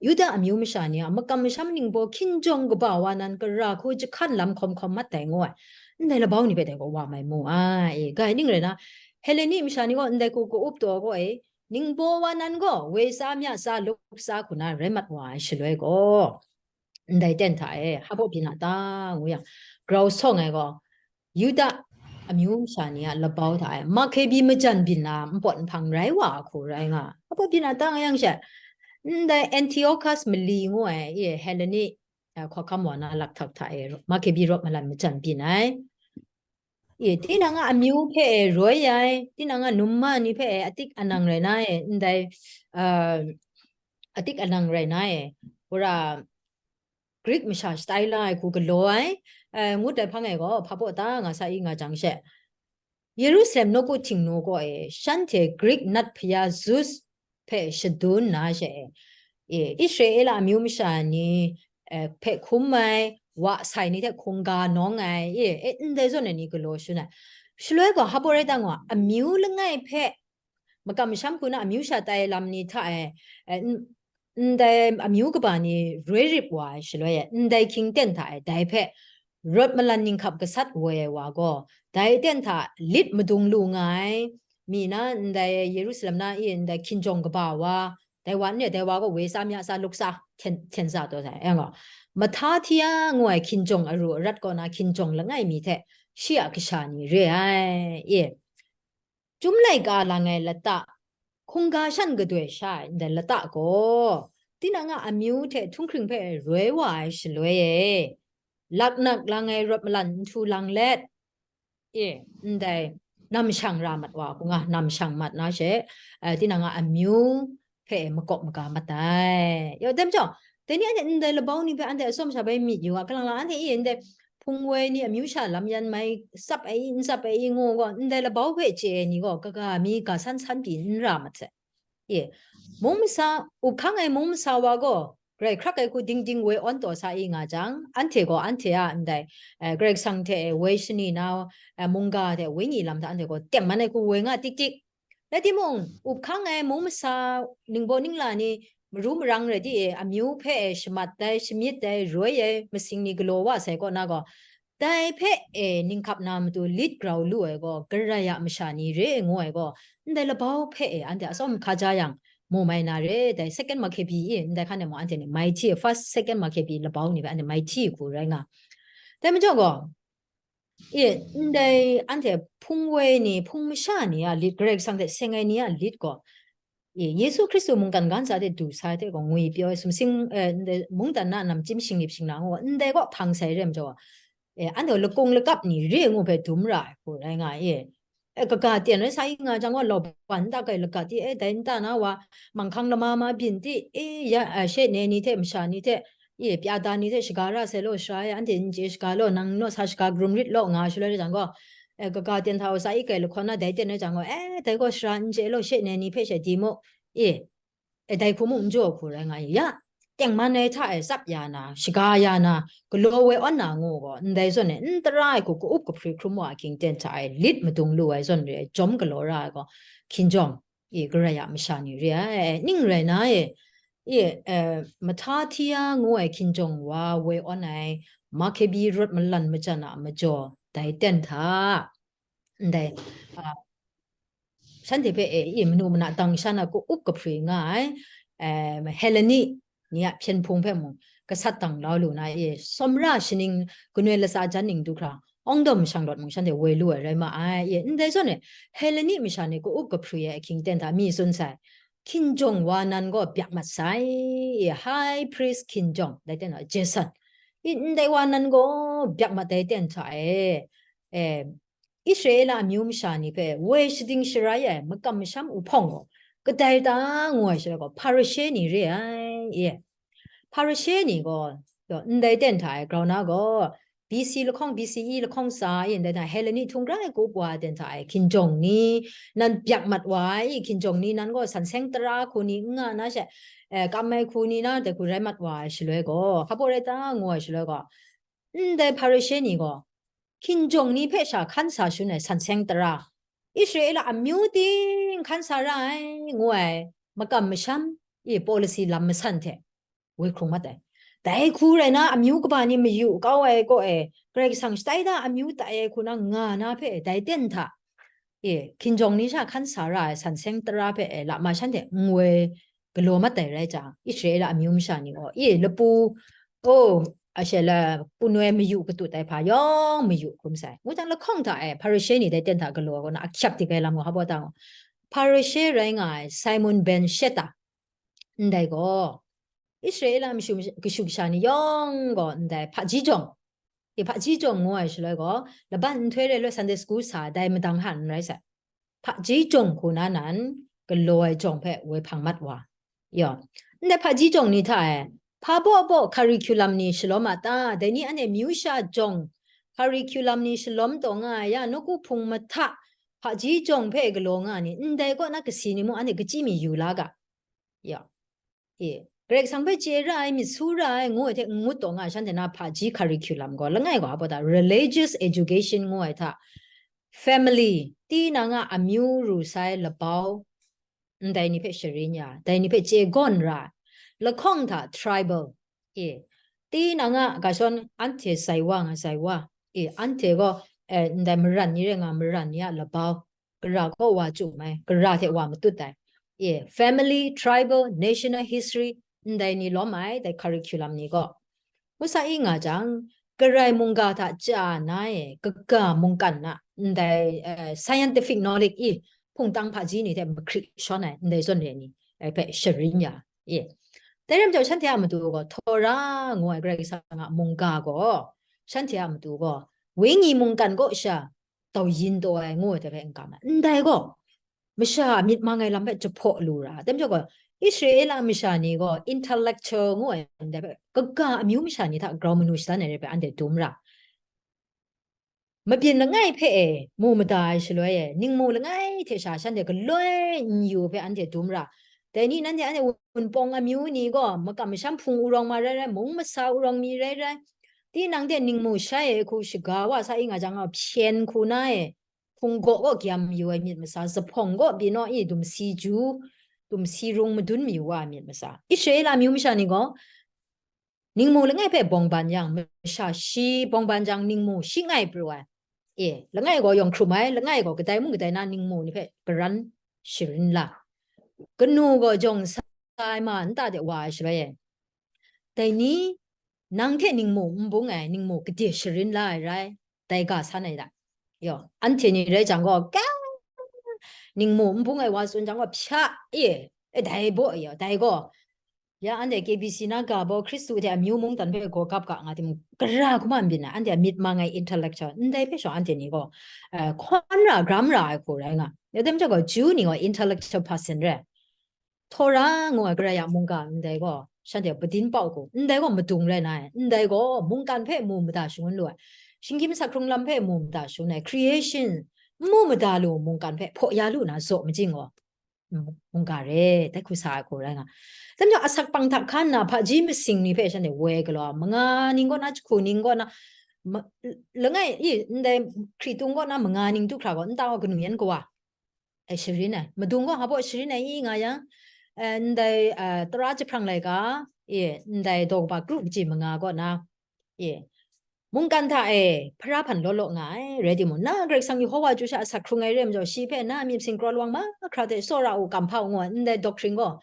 Yuda amyu masha ni a makam masham ningbaw hkinjawng kaba wa nan, gara hku jahkan lam hkawm hkawm mat dai ngu ai. Ndai labau ni hpe dai gaw wa mai mu ai. E, ga ning rai na, Heleni masha ni gaw ndai hku ka-up taw gaw e, ningbaw wa nan gaw woi tsa mya tsa luk tsa hku na rai mat wa ai shaloi gaw, ndai ten hta e, hpa baw byin a ta, ngu yang, grau sawng ai gaw, Yuda amyu masha ni a labau hta e, Makebi majan byin na npawt nhpang rai wa ai hku rai nga, hpa baw byin a ta, nga yang she, ndai Antiochus mali ngu ai, e, Heleni, e, hkawhkam wa na laktak hta e, Makebi rawt malan majan byin ai. E, tinang a amyu hpe e roi ai, tinang a num ma ni hpe e atik anang rai na e, ndai, uh, atik anang rai na e, wora Greek masha shatai la ai hku galaw ai, uh, ngut ai hpang e gaw, hpa baw ta nga sa i nga jang she, Yerusalem nawku htingnu kaw e, shanhte Greek nat hpaya Zeus hpe shadun na she, e, Israela amyu masha ni, e, hpe hkum ai, wa sai ni hte hkungga nawng ai, e, e, ndai zawn ai ni galaw shun ai. Shaloi gaw, hpa baw rai ta nga, amyu langai hpe makam masham hku na amyu sha tai lam ni hta e, e, n-, ndai amyu kaba ni roi rip wa ai shaloi e, ndai hkying ten hta e, dai hpe rawt malan ninghkap gasat woi ai wa gaw, dai ten hta lit madung lu nga ai, mi na ndai Yerusalem na e ndai hkinjawng kaba wa, dai wa n re, dai wa gaw woi tsa mya tsa luk tsa hten, hten tsa taw sai, yang gaw, Mathatia ngu ai hkinjawng aru arat kaw na hkinjawng langai mi hte shi a kasha ni re ai, e. Chyum laika lang ai lata, hkungga shan gadoi sha ai ndai lata gaw, tinang a amyu hte htunghkring hpe roi wa ai shaloi e, laknak lang ai rawt malan nhtu lang let, e, ndai namshang ra mat wa hku nga, namshang mat na she, e, tinang a amyu hpe makawp maga mat ai. Yawdam chyawm, dai ni anhte ndai labau ni hpe anhte atsawm sha bai myit yu a, kalang lang anhte e ndai hpung woi ni amyu sha lam yan mai tsap ai, n tsap ai ngu gaw, ndai labau hpe chye ai ni gaw, kaga mi ga san san pyi n ra mat sai. E, mung masa, up hkang ai mung masa wa gaw, grai hkrak ai hku ding ding woi awn taw sa i nga jang, anhte gaw anhte a ndai, e, Karai Kasang hte woi shani na, e, mungga hte wenyi lam hta anhte gaw tengman ai hku woi nga tik tik. Rai timung, up hkang ai mung masa ningbaw ningla ni maru marang rai di e, amyu hpe e shamat ai, shamyit ai, roi ai masing ni galaw wa sai kaw na gaw, dai hpe e ninghkap na matu lit grau lu ai gaw, Karai a masha ni re ngu ai gaw, ndai labau hpe e anhte atsawm hkaja yang, mu mai na re, dai second Makebi e, ndai hkan e mung anhte ni mai hti, first, second Makebi labau ni hpe anhte mai hti hku rai nga. Dai majaw gaw, e, ndai anhte hpung woi ni, hpung masha ni a lit, Karai Kasang hte seng ai ni a lit gaw, e, Yesu Hkristu mungkan ga ntsa hte du sa ai hte gaw ngwi pyaw ai, sumsing, e, ndai mungdan na namchyim shinglip shinglang gaw, ndai kaw hpang sai re majaw, e, anhte lakung lakap ni re ngu hpe dum ra ai hku rai nga ai, e. E, kaga ten rai sa i nga jang gaw, lauban nta kai lagat ti, e, dai nta na wa, manghkang lama ma byin ti, e, ya, e, she ne ni hte masha ni hte, e, pya da ni hte shaga ra sai law, sara e anhte n chye shaga law, nang naw sa shaga karum rit law, nga shaloi rai jang gaw, e, kaga ten hta wa sa i kai lahkawn na dai ten rai jang gaw, e, dai gaw sara n chye law, she ne ni hpe she di mu, e, e, dai hku mung n jaw hku rai nga i, ya, tengman ai hta e tsap ya na, shaga ya na, galaw woi awn na ngu gaw, ndai zawn e n tara ai hku ka-up kahpri hkrum wa a hkying ten hta e lit madung lu ai zawn re ai, jawm galaw ra ai gaw, hkinjawng, e, Karai a masha ni re ai, ning rai na e, e, e, Mathatia ngu ai hkinjawng wa woi awn ai, Makebi rawt malan majan a majaw, dai ten hta, ndai, a, shanhte hpe e, e, manu mana dang sha na ka-up kahpri nga ai, em, Heleni ni a hpyen hpung hpe mung, gasat dang lau lu na, e, sawmra shaning, ganoi latsa jan ning du hkra, awng dawm shang rawt mung shanhte woi lu ai rai ma ai, e, ndai zawn e, Heleni masha ni ka-up kahpri ai ahkying ten hta mi tsun sai, hkinjawng wa nan gaw byak mat sai, e, high priest hkinjawng, dai ten hta, Jason, e, ndai wa nan gaw byak mat dai ten hta e, e, Israela amyu masha ni hpe woi shading sharai ai makam masham uhpawng gaw kadai ta ngu ai shaloi gaw, Hparishe ni re ai, e. Hparishe ni gaw, yaw, ndai ten hta e grau na gaw, B C lahkawng, B C E lahkawng tsa e ndai hta Heleni htung rai kup wa ten hta e hkinjawng ni, nan byak mat wa ai hkinjawng ni, nan gaw san seng tara hku ni n nga na she, e, kam ai hku ni na dai hku rai mat wa ai shaloi gaw, hpa baw rai ta ngu ai shaloi gaw, ndai Hparishe ni gaw, hkinjawng ni hpe sha hkan sa shun ai san seng tara, Israela amyu ting hkan sa ra ai, ngu ai makam masham i policy lam masan hte, woi hkrung mat ai. Dai hku rai na, amyu kaba ni mayu kau ai kaw e, Karai Kasang shatai da amyu tai ai hku na nga na hpe, dai ten hta, e, hkinjawng ni sha hkan sa ra ai san seng tara hpe, e, lama shanhte n woi galaw mat ai rai jang, Israela amyu masha ni gaw, e, lapu, o, ashe la, punoi mayu katut ai hpa yawng mayu hkrum sai. Ngu jang, lahkawng hta e, Hparishe ni dai ten hta galaw ai kaw na, ahkyak dik ai lam gaw, hpa baw ta gaw, Hparishe rai nga ai Simon ben Sheta, ndai gaw, Israela mashu kashu kasha ni yawng gaw ndai hpaji jawng, e, hpaji jawng ngu ai shaloi gaw, laban nhtoi re loi Sunday school sa dai madang hta n rai sai. Hpaji jawng hku na nan, galaw ai jawng hpe woi hpang mat wa. Yaw, ndai hpaji jawng ni hta e, hpa baw baw curriculum ni shalawm a ta? Dai ni anhte myu sha jawng curriculum ni shalawm taw nga ai ya, nawku hpung mahta hpaji jawng hpe galaw nga ni, ndai kaw na kasi ni mung anhte kachyi mi yu la ga. Ya. E, Karai Kasang hpe chye ra ai, myit su ra ai, ngu ai hte n ngut taw nga ai, shanhte na hpaji curriculum gaw, langai gaw, a baw ta, religious education ngu ai hta, family, tinang a amyu ru sai labau, ndai ni hpe sharin ya, dai ni hpe chye gawn ra, lahkawng hta tribal, e, tinang a ga shawn anhte sai wa nga sai wa, e, anhte gaw, e, ndai maran ni rai nga, maran ni a labau, gara gaw wa chyum ai, gara hte wa matut ai, e, family, tribal, national history, ndai ni lawm ai, dai curriculum ni gaw. Ngu sa i nga jang, Karai mungga hta chya na e, kaga mungkan na, ndai, eh, scientific knowledge i, hpungtang hpaji ni hte mahkri shawn ai, ndai zawn re ni, eh, hpe sharin ya, e. Dai rai majaw, shanhte a matu gaw, Tora ngu ai Karai Kasang a mungga gaw, shanhte a matu gaw, wenyi mungkan kaw sha, tau yin taw ai ngu ai hte hpe n kam ai. Ndai gaw, masha a myit mang ai lam hpe jahpaw lu ra. Dai majaw gaw, Israela masha ni gaw intellectual ngu ai ndai hpe, kaga amyu masha ni hta grau manu shadan ai rai hpe anhte dum ra. Mabyin langai hpe e, mu mada ai shaloi e, ningmu langai hte sha shanhte galoi n yu hpe anhte dum ra. Dai ni nanhte anhte Wunpawng amyu ni gaw, makam masham hpung wurang ma rai rai, mung masa wurang mi rai rai, tinang hte ningmu shai ai hku shaga wa sa i nga jang, hpyen hku na e, hpung gaw gaw gyam yu ai myit masa, zuphpawng gaw byin naw i, dumsi ju, dumsi rung madun mayu wa ai myit masa. Israela amyu masha ni gaw, ningmu langai hpe bawng ban yang, masha shi bawng ban jang, ningmu shi ngai pru ai. E, langai gaw yawng hkrum ai, langai gaw kadai mung kadai na ningmu ni hpe karan sharin la. Kanu gaw jawng sa ai ma nta de wa ai shaloi e, dai ni, nang hte ningmu n bung ai ningmu gade sharin la ai rai, dai ga san ai da. Yaw, anhte ni rai jang gaw, ka, ningmu n bung ai wa tsun jang gaw, hpya, e, e, dai baw, yaw, dai gaw, ya, anhte K B C na ga baw, Hkristu hte amyu mungdan hpe gaw gap ga nga timung, gara hkrum byin ai, anhte a myit mang ai intellectual, ndai hpe shawng anhte ni gaw, eh, hkawn ra, gram ra ai hku rai nga. Ya, dai majaw gaw, Jew ni gaw intellectual person re. Tora ngu ai Karai a mungga ndai gaw, shanhte padin pau hku, ndai gaw madung rai na ai, ndai gaw mungkan hpe mu mada shangun lu ai, shinggyim asak hkrung lam hpe mu mada shangun ai, creation, mu mada lu mungkan hpe hpaw ya lu na zaw majing gaw, mungga re, dai hku sa ai hku rai nga. Dai majaw, asak pang hta hkan na hpaji masing ni hpe shanhte woi galaw, manga ning kaw na, jahku ning kaw na, ma-, langai, i, ndai hkritung kaw na manga ning du hkra gaw, nta gaw kanu yan kawa, e, sharin ai. Madung gaw hpa baw sharin ai i nga yang, e, ndai, e, tara jahprang laika, e, ndai daw kaba kru kaji manga kaw na, e, mungkan hta e, hpara hpan law law nga ai, rai timung, na Karai Kasang Yehova chyu sha asak hkrung ai re majaw, shi hpe na myit singkraw lawang mahkra hte tsawra u, kam hpa u ngu ai, ndai doctrine gaw,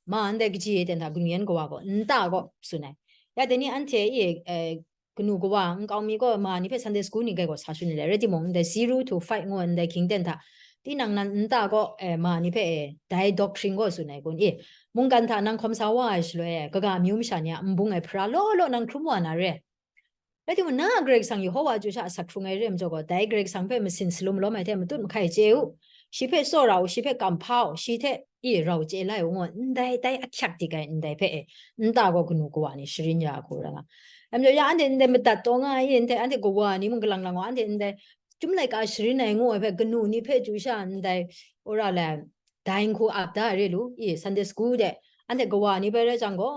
ma ndai kaji e ten hta kanu yan kawa gaw, nta gaw tsun ai. Ya, dai ni anhte e, e, kanu kawa nkau mi gaw ma ni hpe Sunday school ni gai gaw sa shun ai le, rai timung, ndai zero to five ngu ai ndai hkying ten hta, tinang nan nta gaw, e, ma ni hpe, e, dai doctrine gaw tsun ai kun, e, mungkan hta nang hkawm sa wa ai shaloi, e, kaga amyu masha ni a n bung ai hpara law law nang hkrum wa na re. Rai timung, na a Karai Kasang Yehova chyu sha asak hkrung ai re majaw gaw, dai Karai Kasang hpe masin salum lawm ai hte matut mahkai chye u, shi hpe tsawra u, shi hpe kam hpa u, shi hte, e, rau chye lai u ngu, ndai, dai ahkyak dik ai ndai hpe, e, nta gaw kanu kawa ni sharin ya ai hku rai nga. Dai majaw, ya anhte ndai madat taw nga ai, e, ndai anhte kawa ni mung kalang lang gaw, anhte ndai Chyum laika sharin ai ngu ai hpe, kanu ni hpe chyu sha ndai, ora le, dai nhku ap da ai re lu, i, Sunday school de, anhte kawa ni bai rai jang gaw,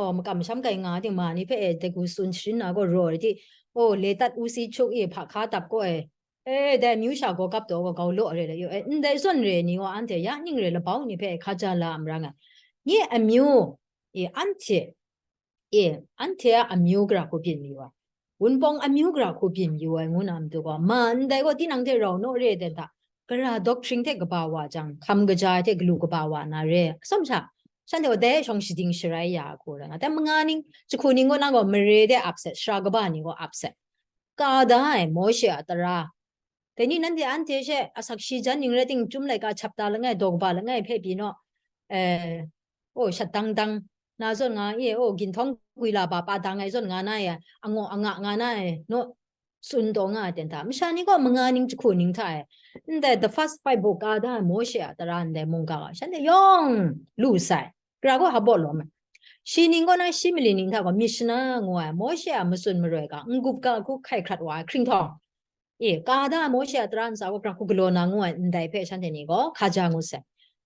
o, makam masham kai nga ting ma ni hpe, e, dai hku tsun sharin na gaw raw rai ti, o, le tat u si chuk, i, hpa hka dap gaw, e, e, dai amyu sha gaw gap taw gaw, gau law re le, yo, e, ndai zawn re ni gaw, anhte ya ning re labau ni hpe hkaja la a mara nga. Nye amyu, i, anhte E, anhte a amyu gara hku byin mayu ai, wunpawng amyu gara hku byin mayu ai ngu na matu gaw, ma ndai gaw tinang hte rau naw re ai ten hta, gara doctrine hte kaba wa jang, hkam kaja ai hte galu kaba wa na re ai. Atsawm sha, shanhte gaw dai shawng shading sharai ya ai hku rai nga. Dai manga ning, jahku ning kaw na gaw mare de ap set, sara kaba ni gaw ap set. Ka da ai Mawshe a tara. Dai ni nanhte anhte she asak shi jan ning rai ting, Chyum laika chapter langai, daw kaba langai hpe pyi naw. Eh, oh, shat dang dang na zawn nga e, oh, ginhtawng gwi la ba pa dang ai zawn nga na e, angaw anga nga na e, naw, tsun taw nga ai ten hta, masha ni gaw manga ning jahku ning hta e, ndai the first five book ka da ai Mawshe a tara ndai mungga gaw, shanhte yawng lu sai. Gara gaw hpa baw lawm ai. Shi ning kaw na shi mali ning hta gaw Mishnah ngu ai, Mawshe a matsun maroi ga, n-gup ga hku hkai hkrat wa ai hkringhtawng. E, ka da Mawshe a tara ntsa gaw gara hku galaw na ngu ai ndai hpe shanhte ni gaw hkaja ngut sai.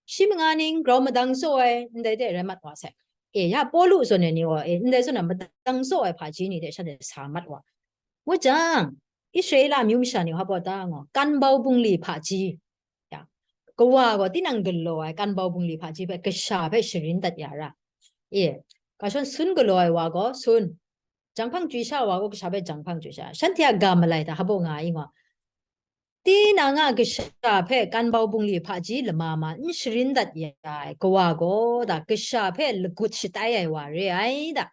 Shi manga ning grau madang tsaw ai ndai hte rai mat wa sai. E, ya Pawlu zawn ai ni gaw, e, ndai zawn a madang tsaw ai hpaji ni hte shanhte sa mat wa. Ngu jang, Israela amyu masha ni hpa baw ta ngu, kan bau bungli hpaji. Ya, kawa gaw tinang galaw ai kan bau bungli hpaji hpe kasha hpe sharin dat ya ra. E, ga shon sun galaw ai wa gaw sun, janghpang chyu sha wa gaw kasha hpe janghpang chyu sha. Shanhte a ga malai hta hpa baw nga ai ngu. Tinang a kasha hpe kan bau bungli hpaji lama ma n sharin dat ya ai kawa gaw, da, kasha hpe lagut shatai ai wa re ai, da.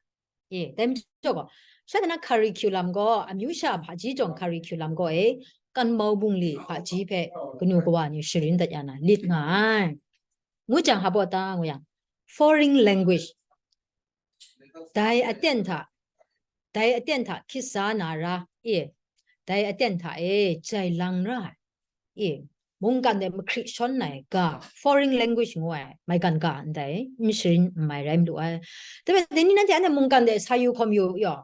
E, dai majaw gaw, shanhte na curriculum gaw, amyu sha hpaji jawng curriculum gaw e, kan bau bungli hpaji hpe kanu kawa ni sharin dat ya na lit nga ai. Ngu jang hpa baw ta ngu yang, foreign language. Dai aten hta, dai aten hta hkyit sa na ra, e, dai aten hta e, jai lang ra ai. E, mungkan de mahkri shawn ai ga, foreign language ngu ai, maigan ga ndai, n sharin n mai rai malu ai. Dai bai, dai ni nanhte anhte mungkan de sa yu hkawm yu yaw.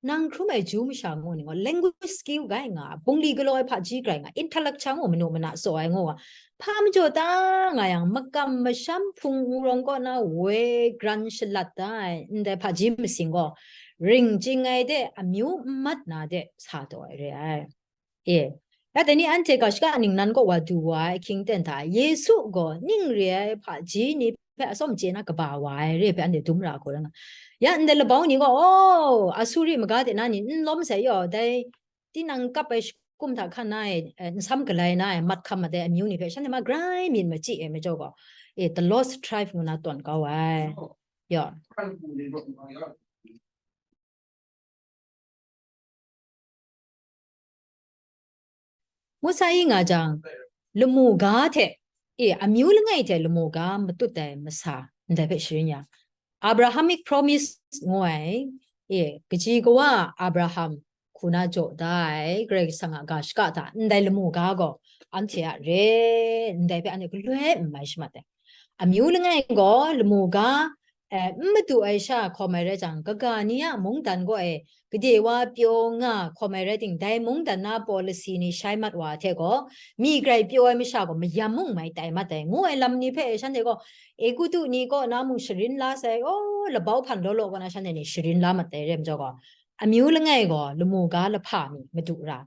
Nang hkrum ai Ju masha ngu ni gaw, language skill gai nga, bungli galaw ai hpaji grai nga, intellectual ngu, manu mana tsaw ai ngu, hpa majaw ta nga yang, makam masham hpung wurung kaw na woi gran shalat da ai ndai hpaji masing gaw, ring chying ai de amyu n mat na de sa taw ai re ai. E, ya dai ni anhte ga shaka ningnan kaw wa du wa ai ahkying ten hta, Yesu gaw ning re ai hpaji ni hpe atsawm chye na kaba wa ai re hpe anhte dum ra hku rai nga. Ya ndai labau ni gaw, oh, Asuri maga de na ni n lawm sai yaw, dai tinang kap ai kum hta hkan na e, eh, nsam galai na e, mat hkam mat ai amyu ni hpe shanhte ma grai myit machyi ai majaw gaw, e, the lost tribe ngu na tawn kau ai. Ya. Ngu sa i nga jang, lamu ga hte, e, amyu langai hte lamu ga matut ai masa ndai hpe sharin yang, Abrahamic promise ngu ai, e, kaji kawa Abraham hku na jaw da ai Karai Kasang a ga shaka hta ndai lamu ga gaw anhte a re, ndai hpe anhte galoi n mai shamat ai. Amyu langai gaw lamu ga, eh, n madu ai sha hkawm ai rai jang, kaga ni a mungdan gaw e, gade wa pyaw nga hkawm ai rai ting, dai mungdan na policy ni shai mat wa hte gaw, mi grai pyaw ai masha gaw mayam mung mai tai mat ai, ngu ai lam ni hpe shanhte gaw, Egutu ni kaw na mung sharin la sai, oh, labau hpan law law kaw na shanhte ni sharin la mat ai, rai majaw gaw, amyu langai gaw lamu ga lahpa mi madu ra.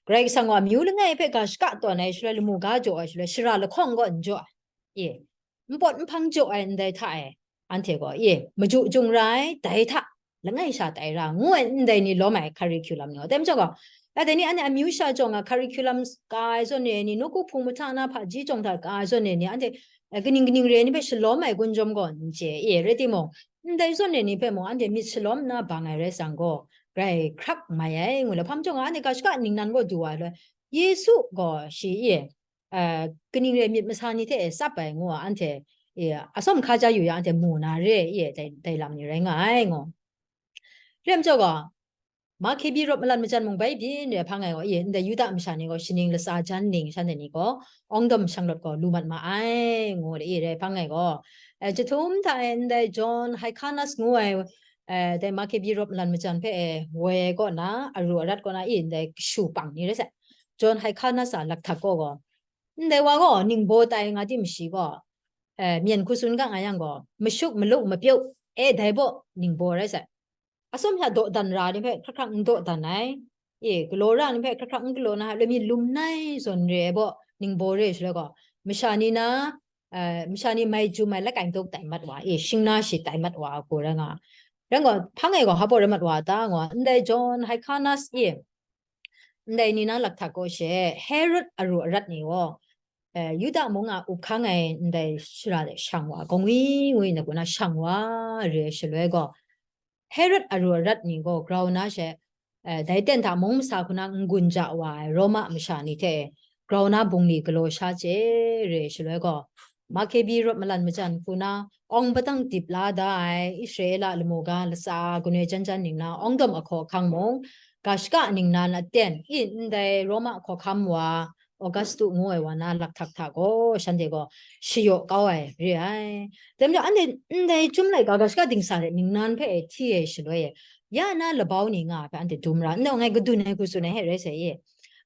Karai Kasang gaw amyu langai hpe ga shaka tawn ai shaloi, lamu ga jaw ai shaloi, shara lahkawng kaw n jaw ai. E, npawt nhpang jaw ai ndai hta e, anhte gaw, e, maju jung ra ai, dai hta langai sha tai ra, ngu ai ndai ni lawm ai curriculum ni gaw. Dai majaw gaw, ya dai ni anhte amyu sha jawng a curriculum ka ai zawn e ni, nawku hpung mahta na hpaji jawng hta ka ai zawn e ni, anhte, eh, kaning kaning re ai ni hpe shalawm ai kun jawm gaw n chye, e, rai timung, ndai zawn e ni hpe mung anhte myit shalawm nna bang ai rai sang gaw, grai hkrak mai ai, ngu le, hpa majaw nga, anhte ga shaka ningnan gaw du ai loi, Yesu gaw shi, e, eh, kaning re myit masa ni hte e tsap ai ngu a, anhte, e, atsawm hkaja yu yang anhte mu na re, e, dai, dai lam ni rai nga ai, ngu. Rem jaw gaw, Mahke bi rawp malan majan mung bai byin re hpang ai gaw, e, ndai Yuda masha ni gaw, shaning latsa jan ning shanhte ni gaw, awng dawm shanglawt gaw lu mat ma ai, ngu re, e, re hpang ai gaw, eh, jahtum hta e ndai John Hyrcanus ngu ai, eh, dai Mahke bi rawp malan majan hpe, e, woi ai kaw na, aru arat kaw na, e, ndai kashu pang ni rai sai. John Hyrcanus a lakhtak kaw gaw, ndai wa gaw ningbaw tai nga tim shi gaw, eh, myen hku tsun ga nga yang gaw, mashuk maluk mapyuk, e, dai baw ningbaw rai sai. Atsawm hta dawdan ra ni hpe hkrak hkrak n dawdan ai, e, galaw ra ni hpe hkrak hkrak n galaw na, loi mi lum nai zawn re ai baw ningbaw re shaloi gaw, masha ni na, eh, masha ni mai ju mai lakai dawk tai mat wa, e, shing na shi tai mat wa, a hku rai nga. Rai gaw, hpang e gaw hpa baw rai mat wa ta, ngu, ndai John Hyrcanus e, ndai ni na lakhtak gaw she, Herod aru arat ni gaw, eh, Yuda mung a up hkang ai ndai shara de shang wa, gawngwi ngwi na ku na shang wa re ai shaloi gaw, Herod aru arat ni gaw grau na she, eh, dai ten hta mung masa hku na n-gun ja wa ai Roma masha ni hte grau na bungli galaw sha chye re ai shaloi gaw, Makebi rawt malan majan hku na awng patang dip la da ai Israela lamu ga latsa ganoi jan jan ning na awng dawm ahkaw ahkang mung, ga shaka ningnan aten, i, ndai Roma hkawhkam wa Augustu ngu ai wa na lakhtak hta gaw, shanhte gaw shayaw kau ai re ai. Dai majaw, anhte ndai Chyum laika ga shaka dingsa de ningnan hpe e hti ai shaloi e, ya na labau ni nga ai hpe anhte dum ra, ndai ngai kadun ai hku tsun ai he rai sai e.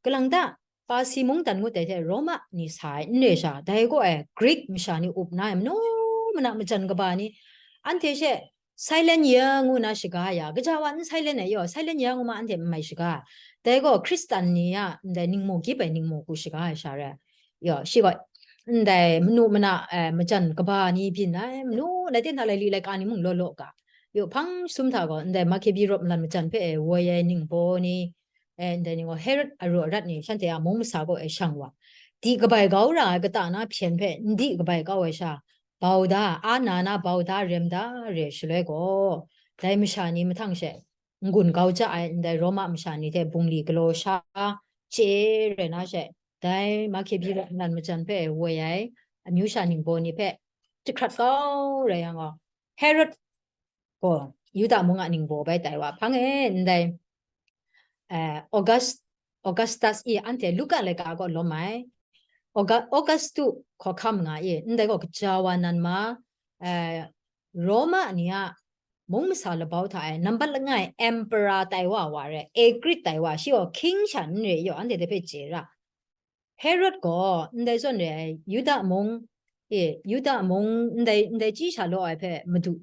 Kalang ta, Pasi mungdan ngut ai hte Roma ni sa ai n re sha, dai gaw e Grik masha ni up na ai manu mana majan kaba ni, anhte she silent year ngu na shaga ya, kaja wa n silent ai yaw, silent year ngu ma anhte n mai shaga. Dai gaw Hkristan ni a ndai ningmu gyip ai ningmu hku shaga ai sha rai. Yaw, shi gaw ndai manu mana, eh, majan kaba ni byin ai, manu lai ten hta lai li laika ni mung law law ga. Yaw, hpang sum hta gaw ndai Makebi rawt malan majan hpe e woi ai ningbaw ni, eh, ndai ni gaw Herod aru arat ni shanhte a mung masa gaw e shang wa, di kabai kau ra ai kata na hpyen hpe n di kabai kau ai sha, bau da, a na na bau da, rem da re shaloi gaw, dai masha ni mahtang she n-gun kau ja ai ndai Roma masha ni hte bungli galaw sha chye rai na she, dai Makebi rawt malan majan hpe woi ai amyu sha ningbaw ni hpe jahkrat kau rai yang gaw, Herod gaw Yuda mung a ningbaw bai tai wa hpang e, ndai, eh, August, Augustus i anhte Luka laika gaw lawm ai. Auga-, Augustu hkawhkam nga i, ndai gaw kaja wa nan ma, eh, Roma ni a mung masa labau hta e nambat langai emperor tai wa wa re, Agrit tai wa, shi gaw king sha n re yaw, anhte hte hpe chye ra. Herod gaw ndai zawn re ai, Yuda mung, e, Yuda mung ndai, ndai chyi sha law ai hpe madu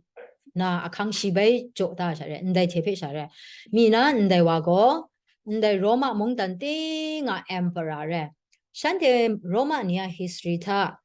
na ahkang shi bai jaw da sha re, ndai hte hpe sha re, mi na ndai wa gaw ndai Roma mungdan ting a emperor re. Shanhte Roma ni a history hta,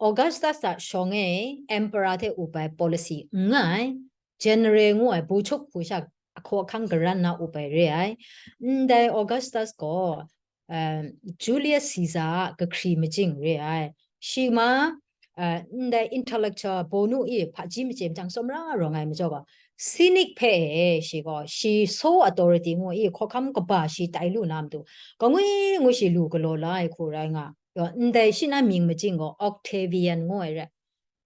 Augustus a shawng e emperor hte up ai policy n nga ai. General ngu ai buchup hku sha ahkaw ahkang garan na up ai re ai. Ndai Augustus gaw, um, Julius Caesar a kahkri majing re ai. Shi ma, uh, ndai intellectual bawnu i hpaji mache machyang tsawmra rawng ai majaw gaw, Cynic hpe e shi gaw, shi so authority ngu i hkawhkam kaba shi tai lu na matu, kangwi ngu shi lu galaw la ai hku rai nga. Yaw, ndai shi na mying majing gaw Octavian ngu ai re.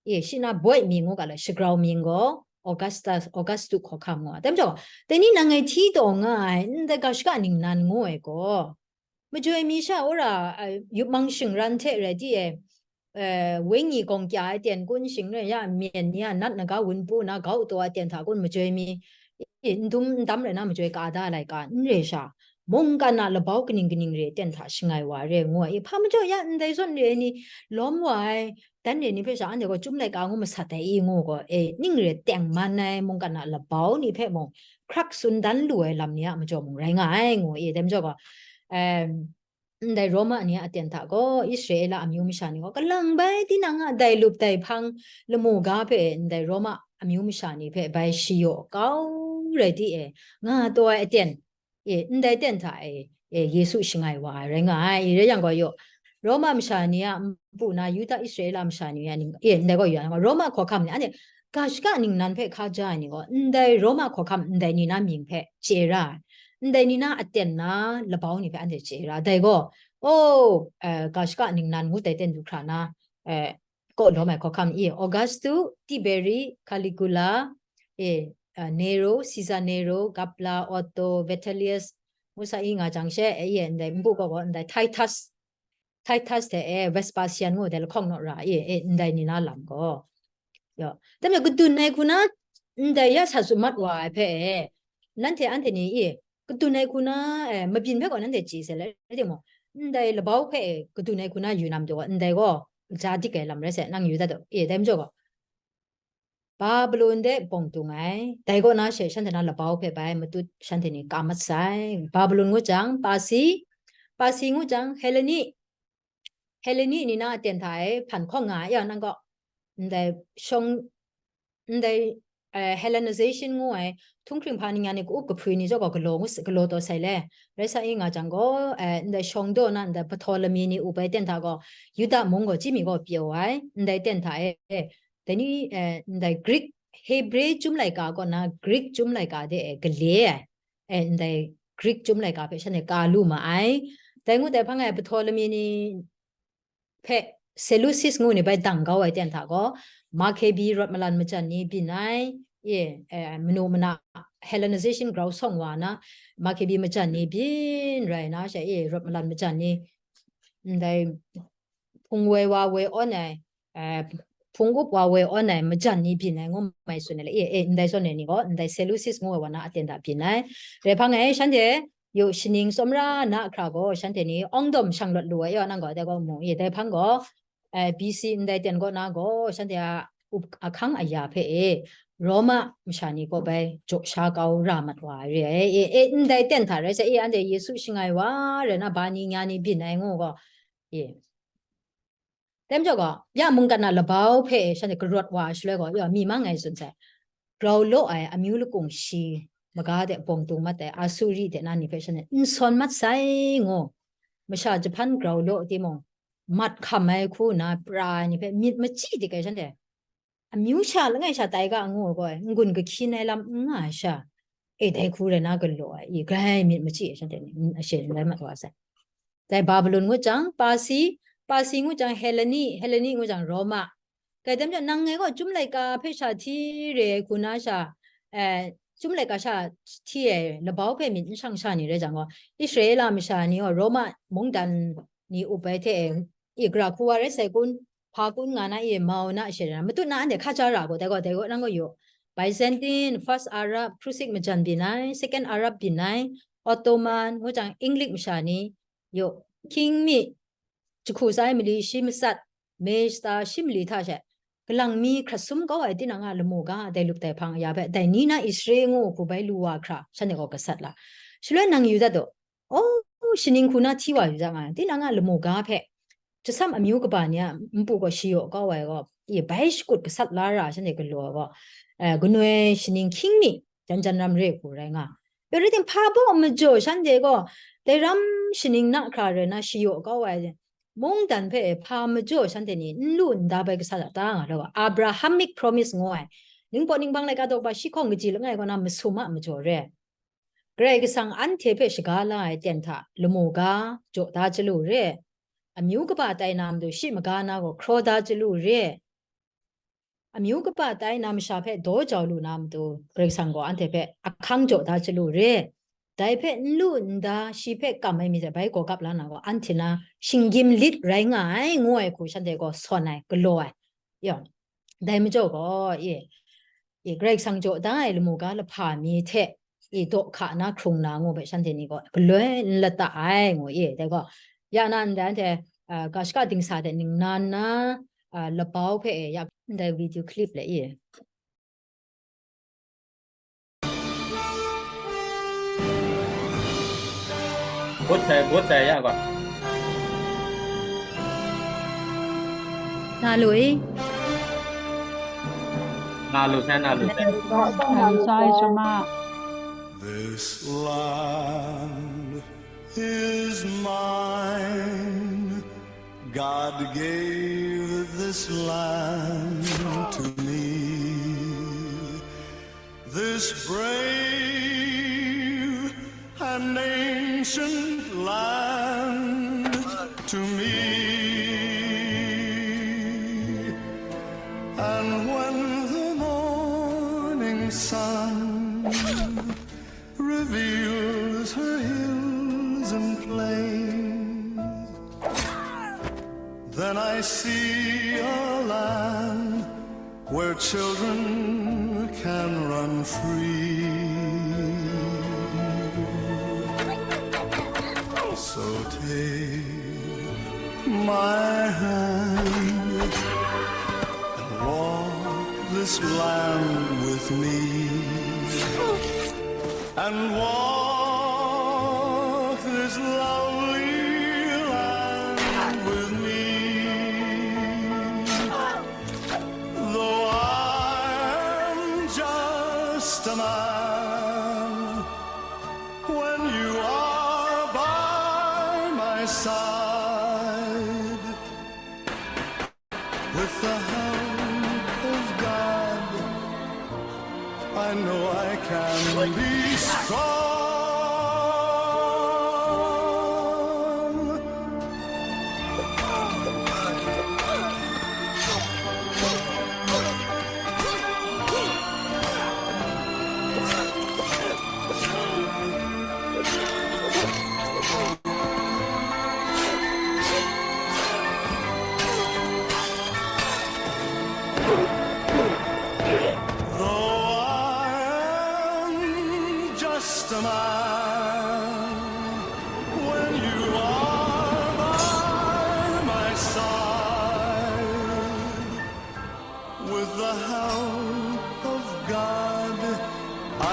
E, shi na boi mying ngu ga la, shagrau mying gaw Augustus, Augustu hkawhkam ngu ai. Dai majaw, dai ni nang ngai hti taw nga ai, ndai ga shaka ningnan ngu ai gaw, majoi mi sha wora, a, yupmang shingran hte rai ti e, eh, wenyi gawng kya ai ten kun, shing rai ya, myen ni a nat naga wunpu na gau taw ai ten hta kun majoi mi, e, n dum n dam rai na majoi ka da lai ka, n re sha, mungkan a labau kaning kaning re ten hta shangai wa re ngu ai, hpa majaw ya ndai zawn re ai ni lawm wa ai, dan re ni hpe sha anhte gaw Chyum laika ngu masat ai i ngu gaw, e, ning re teng man ai mungkan a labau ni hpe mung hkrak tsun dan lu ai lam ni a majaw mung rai nga ai ngu i, dai majaw gaw, em, ndai Roma ni a aten hta gaw, Israela amyu masha ni gaw, kalang bai tinang a dai lup dai hpang lamu ga hpe ndai Roma amyu masha ni hpe bai shayaw kau rai ti e, nga taw ai aten, e, ndai ten hta e, e, Yesu shangai wa ai rai nga ai, rai yang gaw yaw, Roma masha ni a npu na Yuda Israela masha ni a ning, e, ndai gaw ya, Roma hkawhkam ni, anhte ga shaka ningnan hpe hkaja ai ni gaw, ndai Roma hkawhkam ndai ni na mying hpe chye ra ai, ndai ni na aten na labau ni hpe anhte chye ra ai. Dai gaw, o, eh, ga shaka ningnan ngut ai ten du hkra na, eh, kaw lawm ai hkawhkam i, Augustu, Tiberi, Caligula, e, eh, Nero, Caesar Nero, Gabla, Otto, Vitellius, ngu sa i nga jang she, e, e, ndai npu gaw gaw ndai Titus, Titus hte e, Vespasian ngu ai dai lahkawng naw ra e, e, ndai ni na lam gaw. Yaw. Dai majaw kadun ai hku na, ndai ya sa tsun mat wa ai hpe e, nanhte anhte ni e, kadun ai hku na, e, mabyin hpe gaw nanhte chye sai let, rai timung, ndai labau hpe e, kadun ai hku na yu na majaw gaw, ndai gaw, ja dik ai lam rai sai, nang yu dat daw. E, dai majaw gaw, Babilon de bawng tung ai, dai kaw na she shanhte na labau hpe bai matut shanhte ni ka mat sai. Babilon ngut jang, Pasi, Pasi ngut jang, Heleni, Heleni ni na aten hta e hpan hkawng nga ai, ya, nang gaw, ndai shawng, ndai eh, Hellenization ngu ai, htunghkring hpa ni nya ni ka-up kahpwi ni zaw gaw galaw ngu s-, galaw taw sai le. Rai sa i nga jang gaw, eh, ndai shawng daw na, ndai Ptolemy ni up ai ten hta gaw, Yuda mung gaw chyi mi gaw pyaw ai, ndai ten hta e. Dai ni, eh, ndai Greek, Hebrew chyum laika kaw na, Greek chyum laika de e gale ai. Eh, ndai Greek chyum laika hpe shanhte ka lu ma ai. Dai ngu dai hpang e Ptolemy ni hpe Seleucus ngu ni bai dang kau ai ten hta gaw, Maccabi rawt malan majan ni byin ai, e, eh, manu mana Hellenization grau sawng wa na, Maccabi majan ni byin rai na, sha e rawt malan majan ni, ndai hpung woi wa woi awn ai, eh, hpung up wa woi awn ai majan ni byin ai ngu mai tsun ai le, e, e, ndai zawn e ni gaw, ndai Seleucus ngu ai wa na aten hta byin ai. Rai hpang e, shanhte yu shaning tsawmra na hkra gaw, shanhte ni awng dawm shang lawt lu ai, yaw nang gaw, dai gaw mu, e, dai hpang gaw, eh, B C ndai ten kaw na gaw, shanhte a up ahkang aya hpe e, Roma masha ni kaw bai jaw sha kau ra mat wa ai re ai, e, e, ndai ten hta rai sa, e, anhte Yesu shangai wa rai na, ba ni nya ni byin ai ngu gaw, e, Dai majaw gaw, ya mungkan a labau hpe shanhte karawt wa ai shaloi gaw, ya mi mang ai tsun sai. Grau law ai amyu lakung shi maga de bawng tung mat ai Asuri de na ni hpe shanhte n sawn mat sai ngu. Masha jahpan grau law timung, mat hkam ai hku nna pra ai ni hpe myit machyi dik ai shanhte. Amyu sha langai sha tai ga ngu ai gaw, n-gun kahkyin ai lam n nga ai sha, e, dai hku rai na galaw ai, i, grai myit machyi ai shanhte ni, n, ashe n rai mat wa sai. Dai Babulon ngut jang, Pasi, Pasi ngut jang, Heleni, Heleni ngut jang, Roma. Dai tem jang, nang ngai gaw chyum laika hpe sha hti re ai hku na sha, eh, chyum laika sha hti ai labau hpe myit n shang sha ni rai jang gaw, Israela masha ni gaw Roma mungdan ni up ai hte e, i, gara hku wa rai sai kun, hpa kun nga na, i, mau na, she na, matut na anhte hkaja ra gaw, dai gaw, dai gaw, nang gaw yu. Byzantine, First Arab, Prussic majan byin ai, Second Arab byin ai, Ottoman, ngu jang, English masha ni, yu, hkying mi, jahku sai mali shi matsat, Medes shi mali hta she, galang mi hkrat sum kau ai tinang a lamu ga, dai lup dai hpang ya hpe, dai ni na Israel ngu hku bai lu wa hkra, shanhte gaw gasat la. Shaloi nang yu dat daw, oh, shaning hku na hti wa yu dat nga ai, tinang a lamu ga hpe, jasam amyu kaba ni a npu gaw shayaw kau ai gaw, i, bai shakut gasat la ra shanhte galaw ai gaw, eh, ganoi shaning hkying mi, jan jan ram re hku rai nga. Yawng rai tim, hpa baw majaw shanhte gaw, dai ram shaning na hkra rai na shayaw kau ai mungdan hpe hpa majaw shanhte ni n lu n da bai gasat a ta nga law, Abrahamic promise ngu ai, ningpawt ningbang laika daw ba shi hkawng kaji langai kaw na masum a majaw re. Karai Kasang anhte hpe shaga la ai ten hta lamu ga jaw da chyalu re. Amyu kaba tai na matu shi maga na gaw hkraw da chyalu re. Amyu kaba tai na masha hpe daw jau lu na matu, Karai Kasang gaw anhte hpe ahkang jaw da chyalu re. Dai hpe n lu n da, shi hpe kam ai myit hte bai gaw gap la na gaw, anhte na shinggyim lit rai nga ai, ngu ai hku shanhte gaw sawn ai, galaw ai. Yawng, dai majaw gaw, e, e, Karai Kasang jaw da ai lamu ga lahpa mi hte, e, daw hka na hkrung na ngu hpe shanhte ni gaw galoi n lata ai, ngu, e, dai gaw, ya na ndai anhte, a, ga shaka dingsa de ningnan na, a, labau hpe, e, ya ndai video clip le, e. ဘုတ်ဆိုင် ဘုတ်ဆိုင်ရကွာ နာလိုလေ နာလိုစမ်း နာလိုစမ်း This land is mine. God gave this land to me. This brave and ancient land to me. And when the morning sun reveals her hills and plains, then I see a land where children can run free. So take my hand and walk this land with me. And walk this lovely land with me. Though I'm just side. With the help of God, I know I can be strong. Though I am just a man, when you are by my side, with the help of God,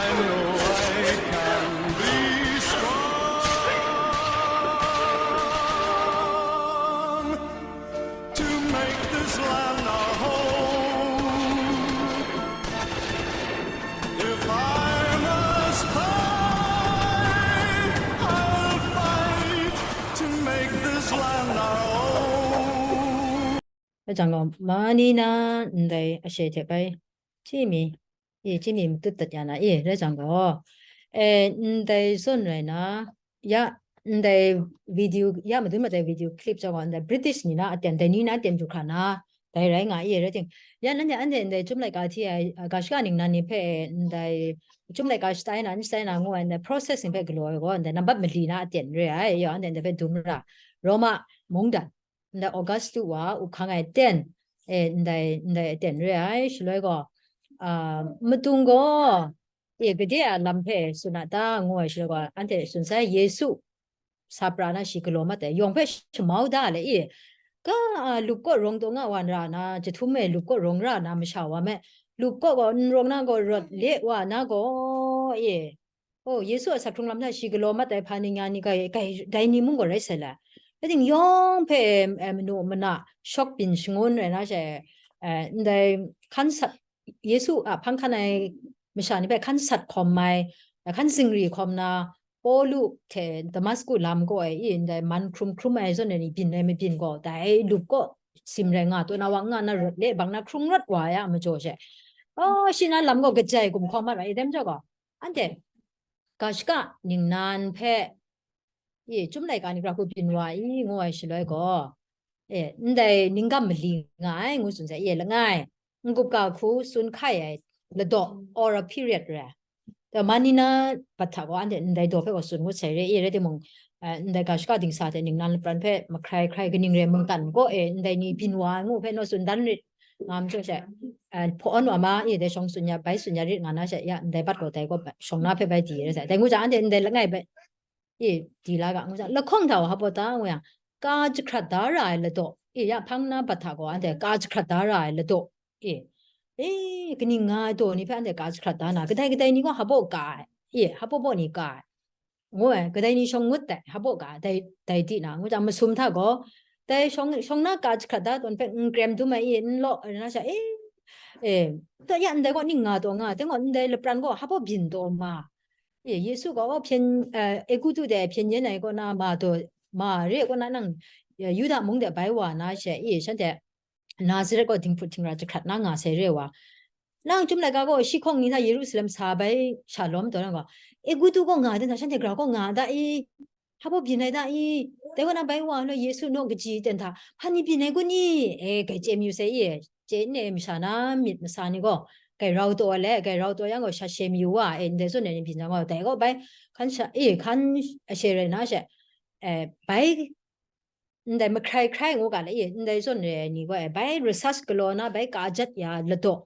I know I can be strong to make this land our home. If I must fight, I'll fight to make this land our home. အဲကြောင့်တော့ မနီနာ ndai အရှယ်ထက်ပိုင်း ကြည့်မီ အေး ကြည့်မီ မတွတ်တတ်ရနာ အေး ဒါကြောင့်တော့ အဲ ndai စွန့်ရနာ ရ ndai video ရ မဒုမတဲ video clip ကြောင့် ndai British နီနာ အတန် ndai နီနာ အတန် ဒုက္ခနာ dai rai nga ye, rai ting, ya nan ya ande ndai chyum laika hti ai, a, ga shaka ningnan ni hpe ndai chyum laika shatai na, n shatai na ngu ai ndai process ni hpe galaw ai gaw, ndai nambat mali na aten re ai, ya, ande ndai hpe dum ra, Roma mungdan, ndai August tu wa up hkang ai ten, e, ndai, ndai aten re ai, shaloi gaw, a, madung gaw, e, gade a lam hpe tsun a ta, ngu ai shaloi gaw, anhte tsun sai, Yesu sa pra na shi galaw mat ai, yawng hpe shamau da le, e, ka, a, lup kaw rawng taw nga wa ra na, jahtum e lup kaw rawng ra na masha wa me, lup kaw gaw n rawng na gaw rawt le wa na gaw, e, o, Yesu a sak hkrung lam hta shi galaw mat ai hpa ni nga ni ga, ga, dai ni mung gaw rai sai la. Rai ting, yawng hpe, e, manu mana shawk byin shangun rai na she, e, ndai hkan sat, Yesu a hpang hkan ai masha ni hpe hkan sat hkawm ai, hkan zingri hkawm na, Pawlu hte Damasku lam kaw e, i, ndai man hkrum hkrum ai zawn e ni byin ai mabyin gaw, dai lup kaw sim rai nga taw na wa, nga na rawt le bang na hkrung rawt wa ai a majaw she, o, shi na lam gaw kajai gumhkawm mat wa, i, dai majaw gaw, anhte ga shaka ningnan hpe, e, chyum laika ni hkra hku byin wa i, ngu ai shaloi gaw, e, ndai ninggam mali nga ai, ngu tsun sai, e, langai, n-gup ga hku tsun hkai ai ladaw, or a period rai. Dai, mani na bat hta gaw, anhte ndai daw hpe gaw tsun ngut sai re, e, rai timung, e, ndai ga shaka dingsa hte ningnan lapran hpe mahkrai hkrai kaning re mungkan gaw, e, ndai ni byin wa ai ngu hpe naw tsun dan rit, nga majaw she, e, hpawn wa ma, e, dai shawng tsun ya, bai tsun ya rit nga na she, ya, ndai bat gaw, dai gaw, shawng na hpe bai di rai sai. Dai ngu jang, anhte ndai langai bai, e, di la ga, ngu jang, lahkawng hta wa hpa ta, ngu yang, ka jahkrat da ra ai ladaw, e, ya hpang na bat hta gaw, anhte ka jahkrat da ra ai ladaw, e, e, kaning nga ai daw ni hpe anhte ka jahkrat da na, kadai kadai ni gaw hpa baw ka ai, e, hpa baw baw ni ka ai, ngu ai, kadai ni shawng ngut ai, hpa baw ka ai, dai, dai di na, ngu jang, masum hta gaw, dai shawng, shawng na ka jahkrat da tawn hpe n krem dum ai, e, n law, rai na sha, e, e, taw ya ndai gaw ning nga taw nga, dai gaw ndai lapran gaw hpa baw byin taw ma, e, Yesu gaw, o, hpyen, e, Egutu de hpyen yen ai kaw na ma taw, ma re kaw na nang, e, Yuda mung de bai wa na she, e, shanhte Nazaret gaw dinghput dingra jahkrat na nga sai re wa. Nang chyum laika gaw shi hkawng ni hta Yerusalem sa bai sha lawm taw na gaw, Egutu gaw nga ai da, shanhte gara gaw nga ai da i, hpa baw byin ai da i, dai kaw na bai wa nna Yesu naw kaji ten hta, hpa ni byin ai kun ni? E, grai chye mayu sai i, chye n e masha na myit masa ni gaw, grai rau taw ai le, grai rau taw yang gaw sha she mayu wa, e, ndai zawn e ni byin jang gaw, dai gaw bai hkan sha, e, hkan ashe rai na she, e, bai ndai mahkrai hkrai ngu ga le, e, ndai zawn re ai ni gaw, e, bai research galaw na, bai ka jat ya ladaw.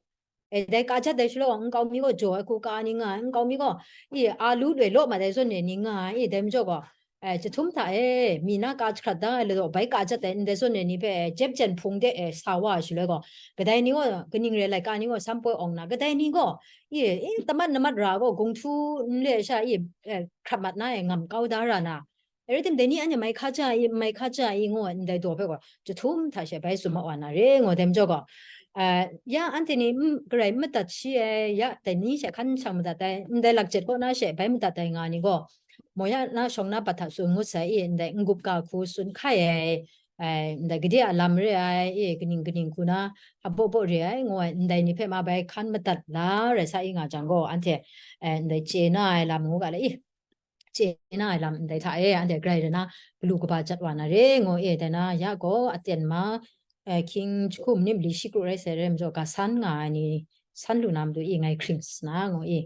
E, dai ka jat dai shaloi gaw, nkau mi gaw jaw ai hku ka ni nga ai, nkau mi gaw, e, a lu loi law ma dai zawn re ni nga ai, e, dai majaw gaw, e, jahtum hta e, mi na ka jahkrat da ai ladaw, bai ka jat ai ndai zawn re ni hpe, e, jep jen hpung de, e, sa wa ai shaloi gaw, kadai ni gaw, kaning re laika ni gaw, sam poi awng na, kadai ni gaw, e, e, tamat namat ra gaw, gung htu n le sha, e, e, hkrat mat na, e, ngam kau da ra na, e, rai tim, dai ni anhte mai hka ja i, mai hka ja i, ngu ai ndai daw hpe gaw, jahtum hta she bai tsun ma wa na re, ngu ai dai majaw gaw, a, ya anhte ni, mm, garai n madat shi ai, ya dai ni she hkan shang madat ai, ndai lakjet kaw na she bai madat ai nga ni gaw, Moya na shawng na pat hta tsun ngut sai i, ndai n-gup ga hku tsun hkai ai, ai, ndai gade a lam re ai i, kaning kaning hku na, a baw baw re ai, ngu ai, ndai ni hpe ma bai hkan madat la rai sa i nga jang gaw, anhte, eh, ndai chye na ai lam ngu ga le i, chye na ai lam ndai hta e, anhte grai rai na, galu kaba jat wa na re, ngu e, dai na, ya gaw, aten ma, eh, hkying jahku manim li shi kru rai sai, rai majaw, ga san nga ai ni, san lu na matu i, ngai hkring sa na, ngu i,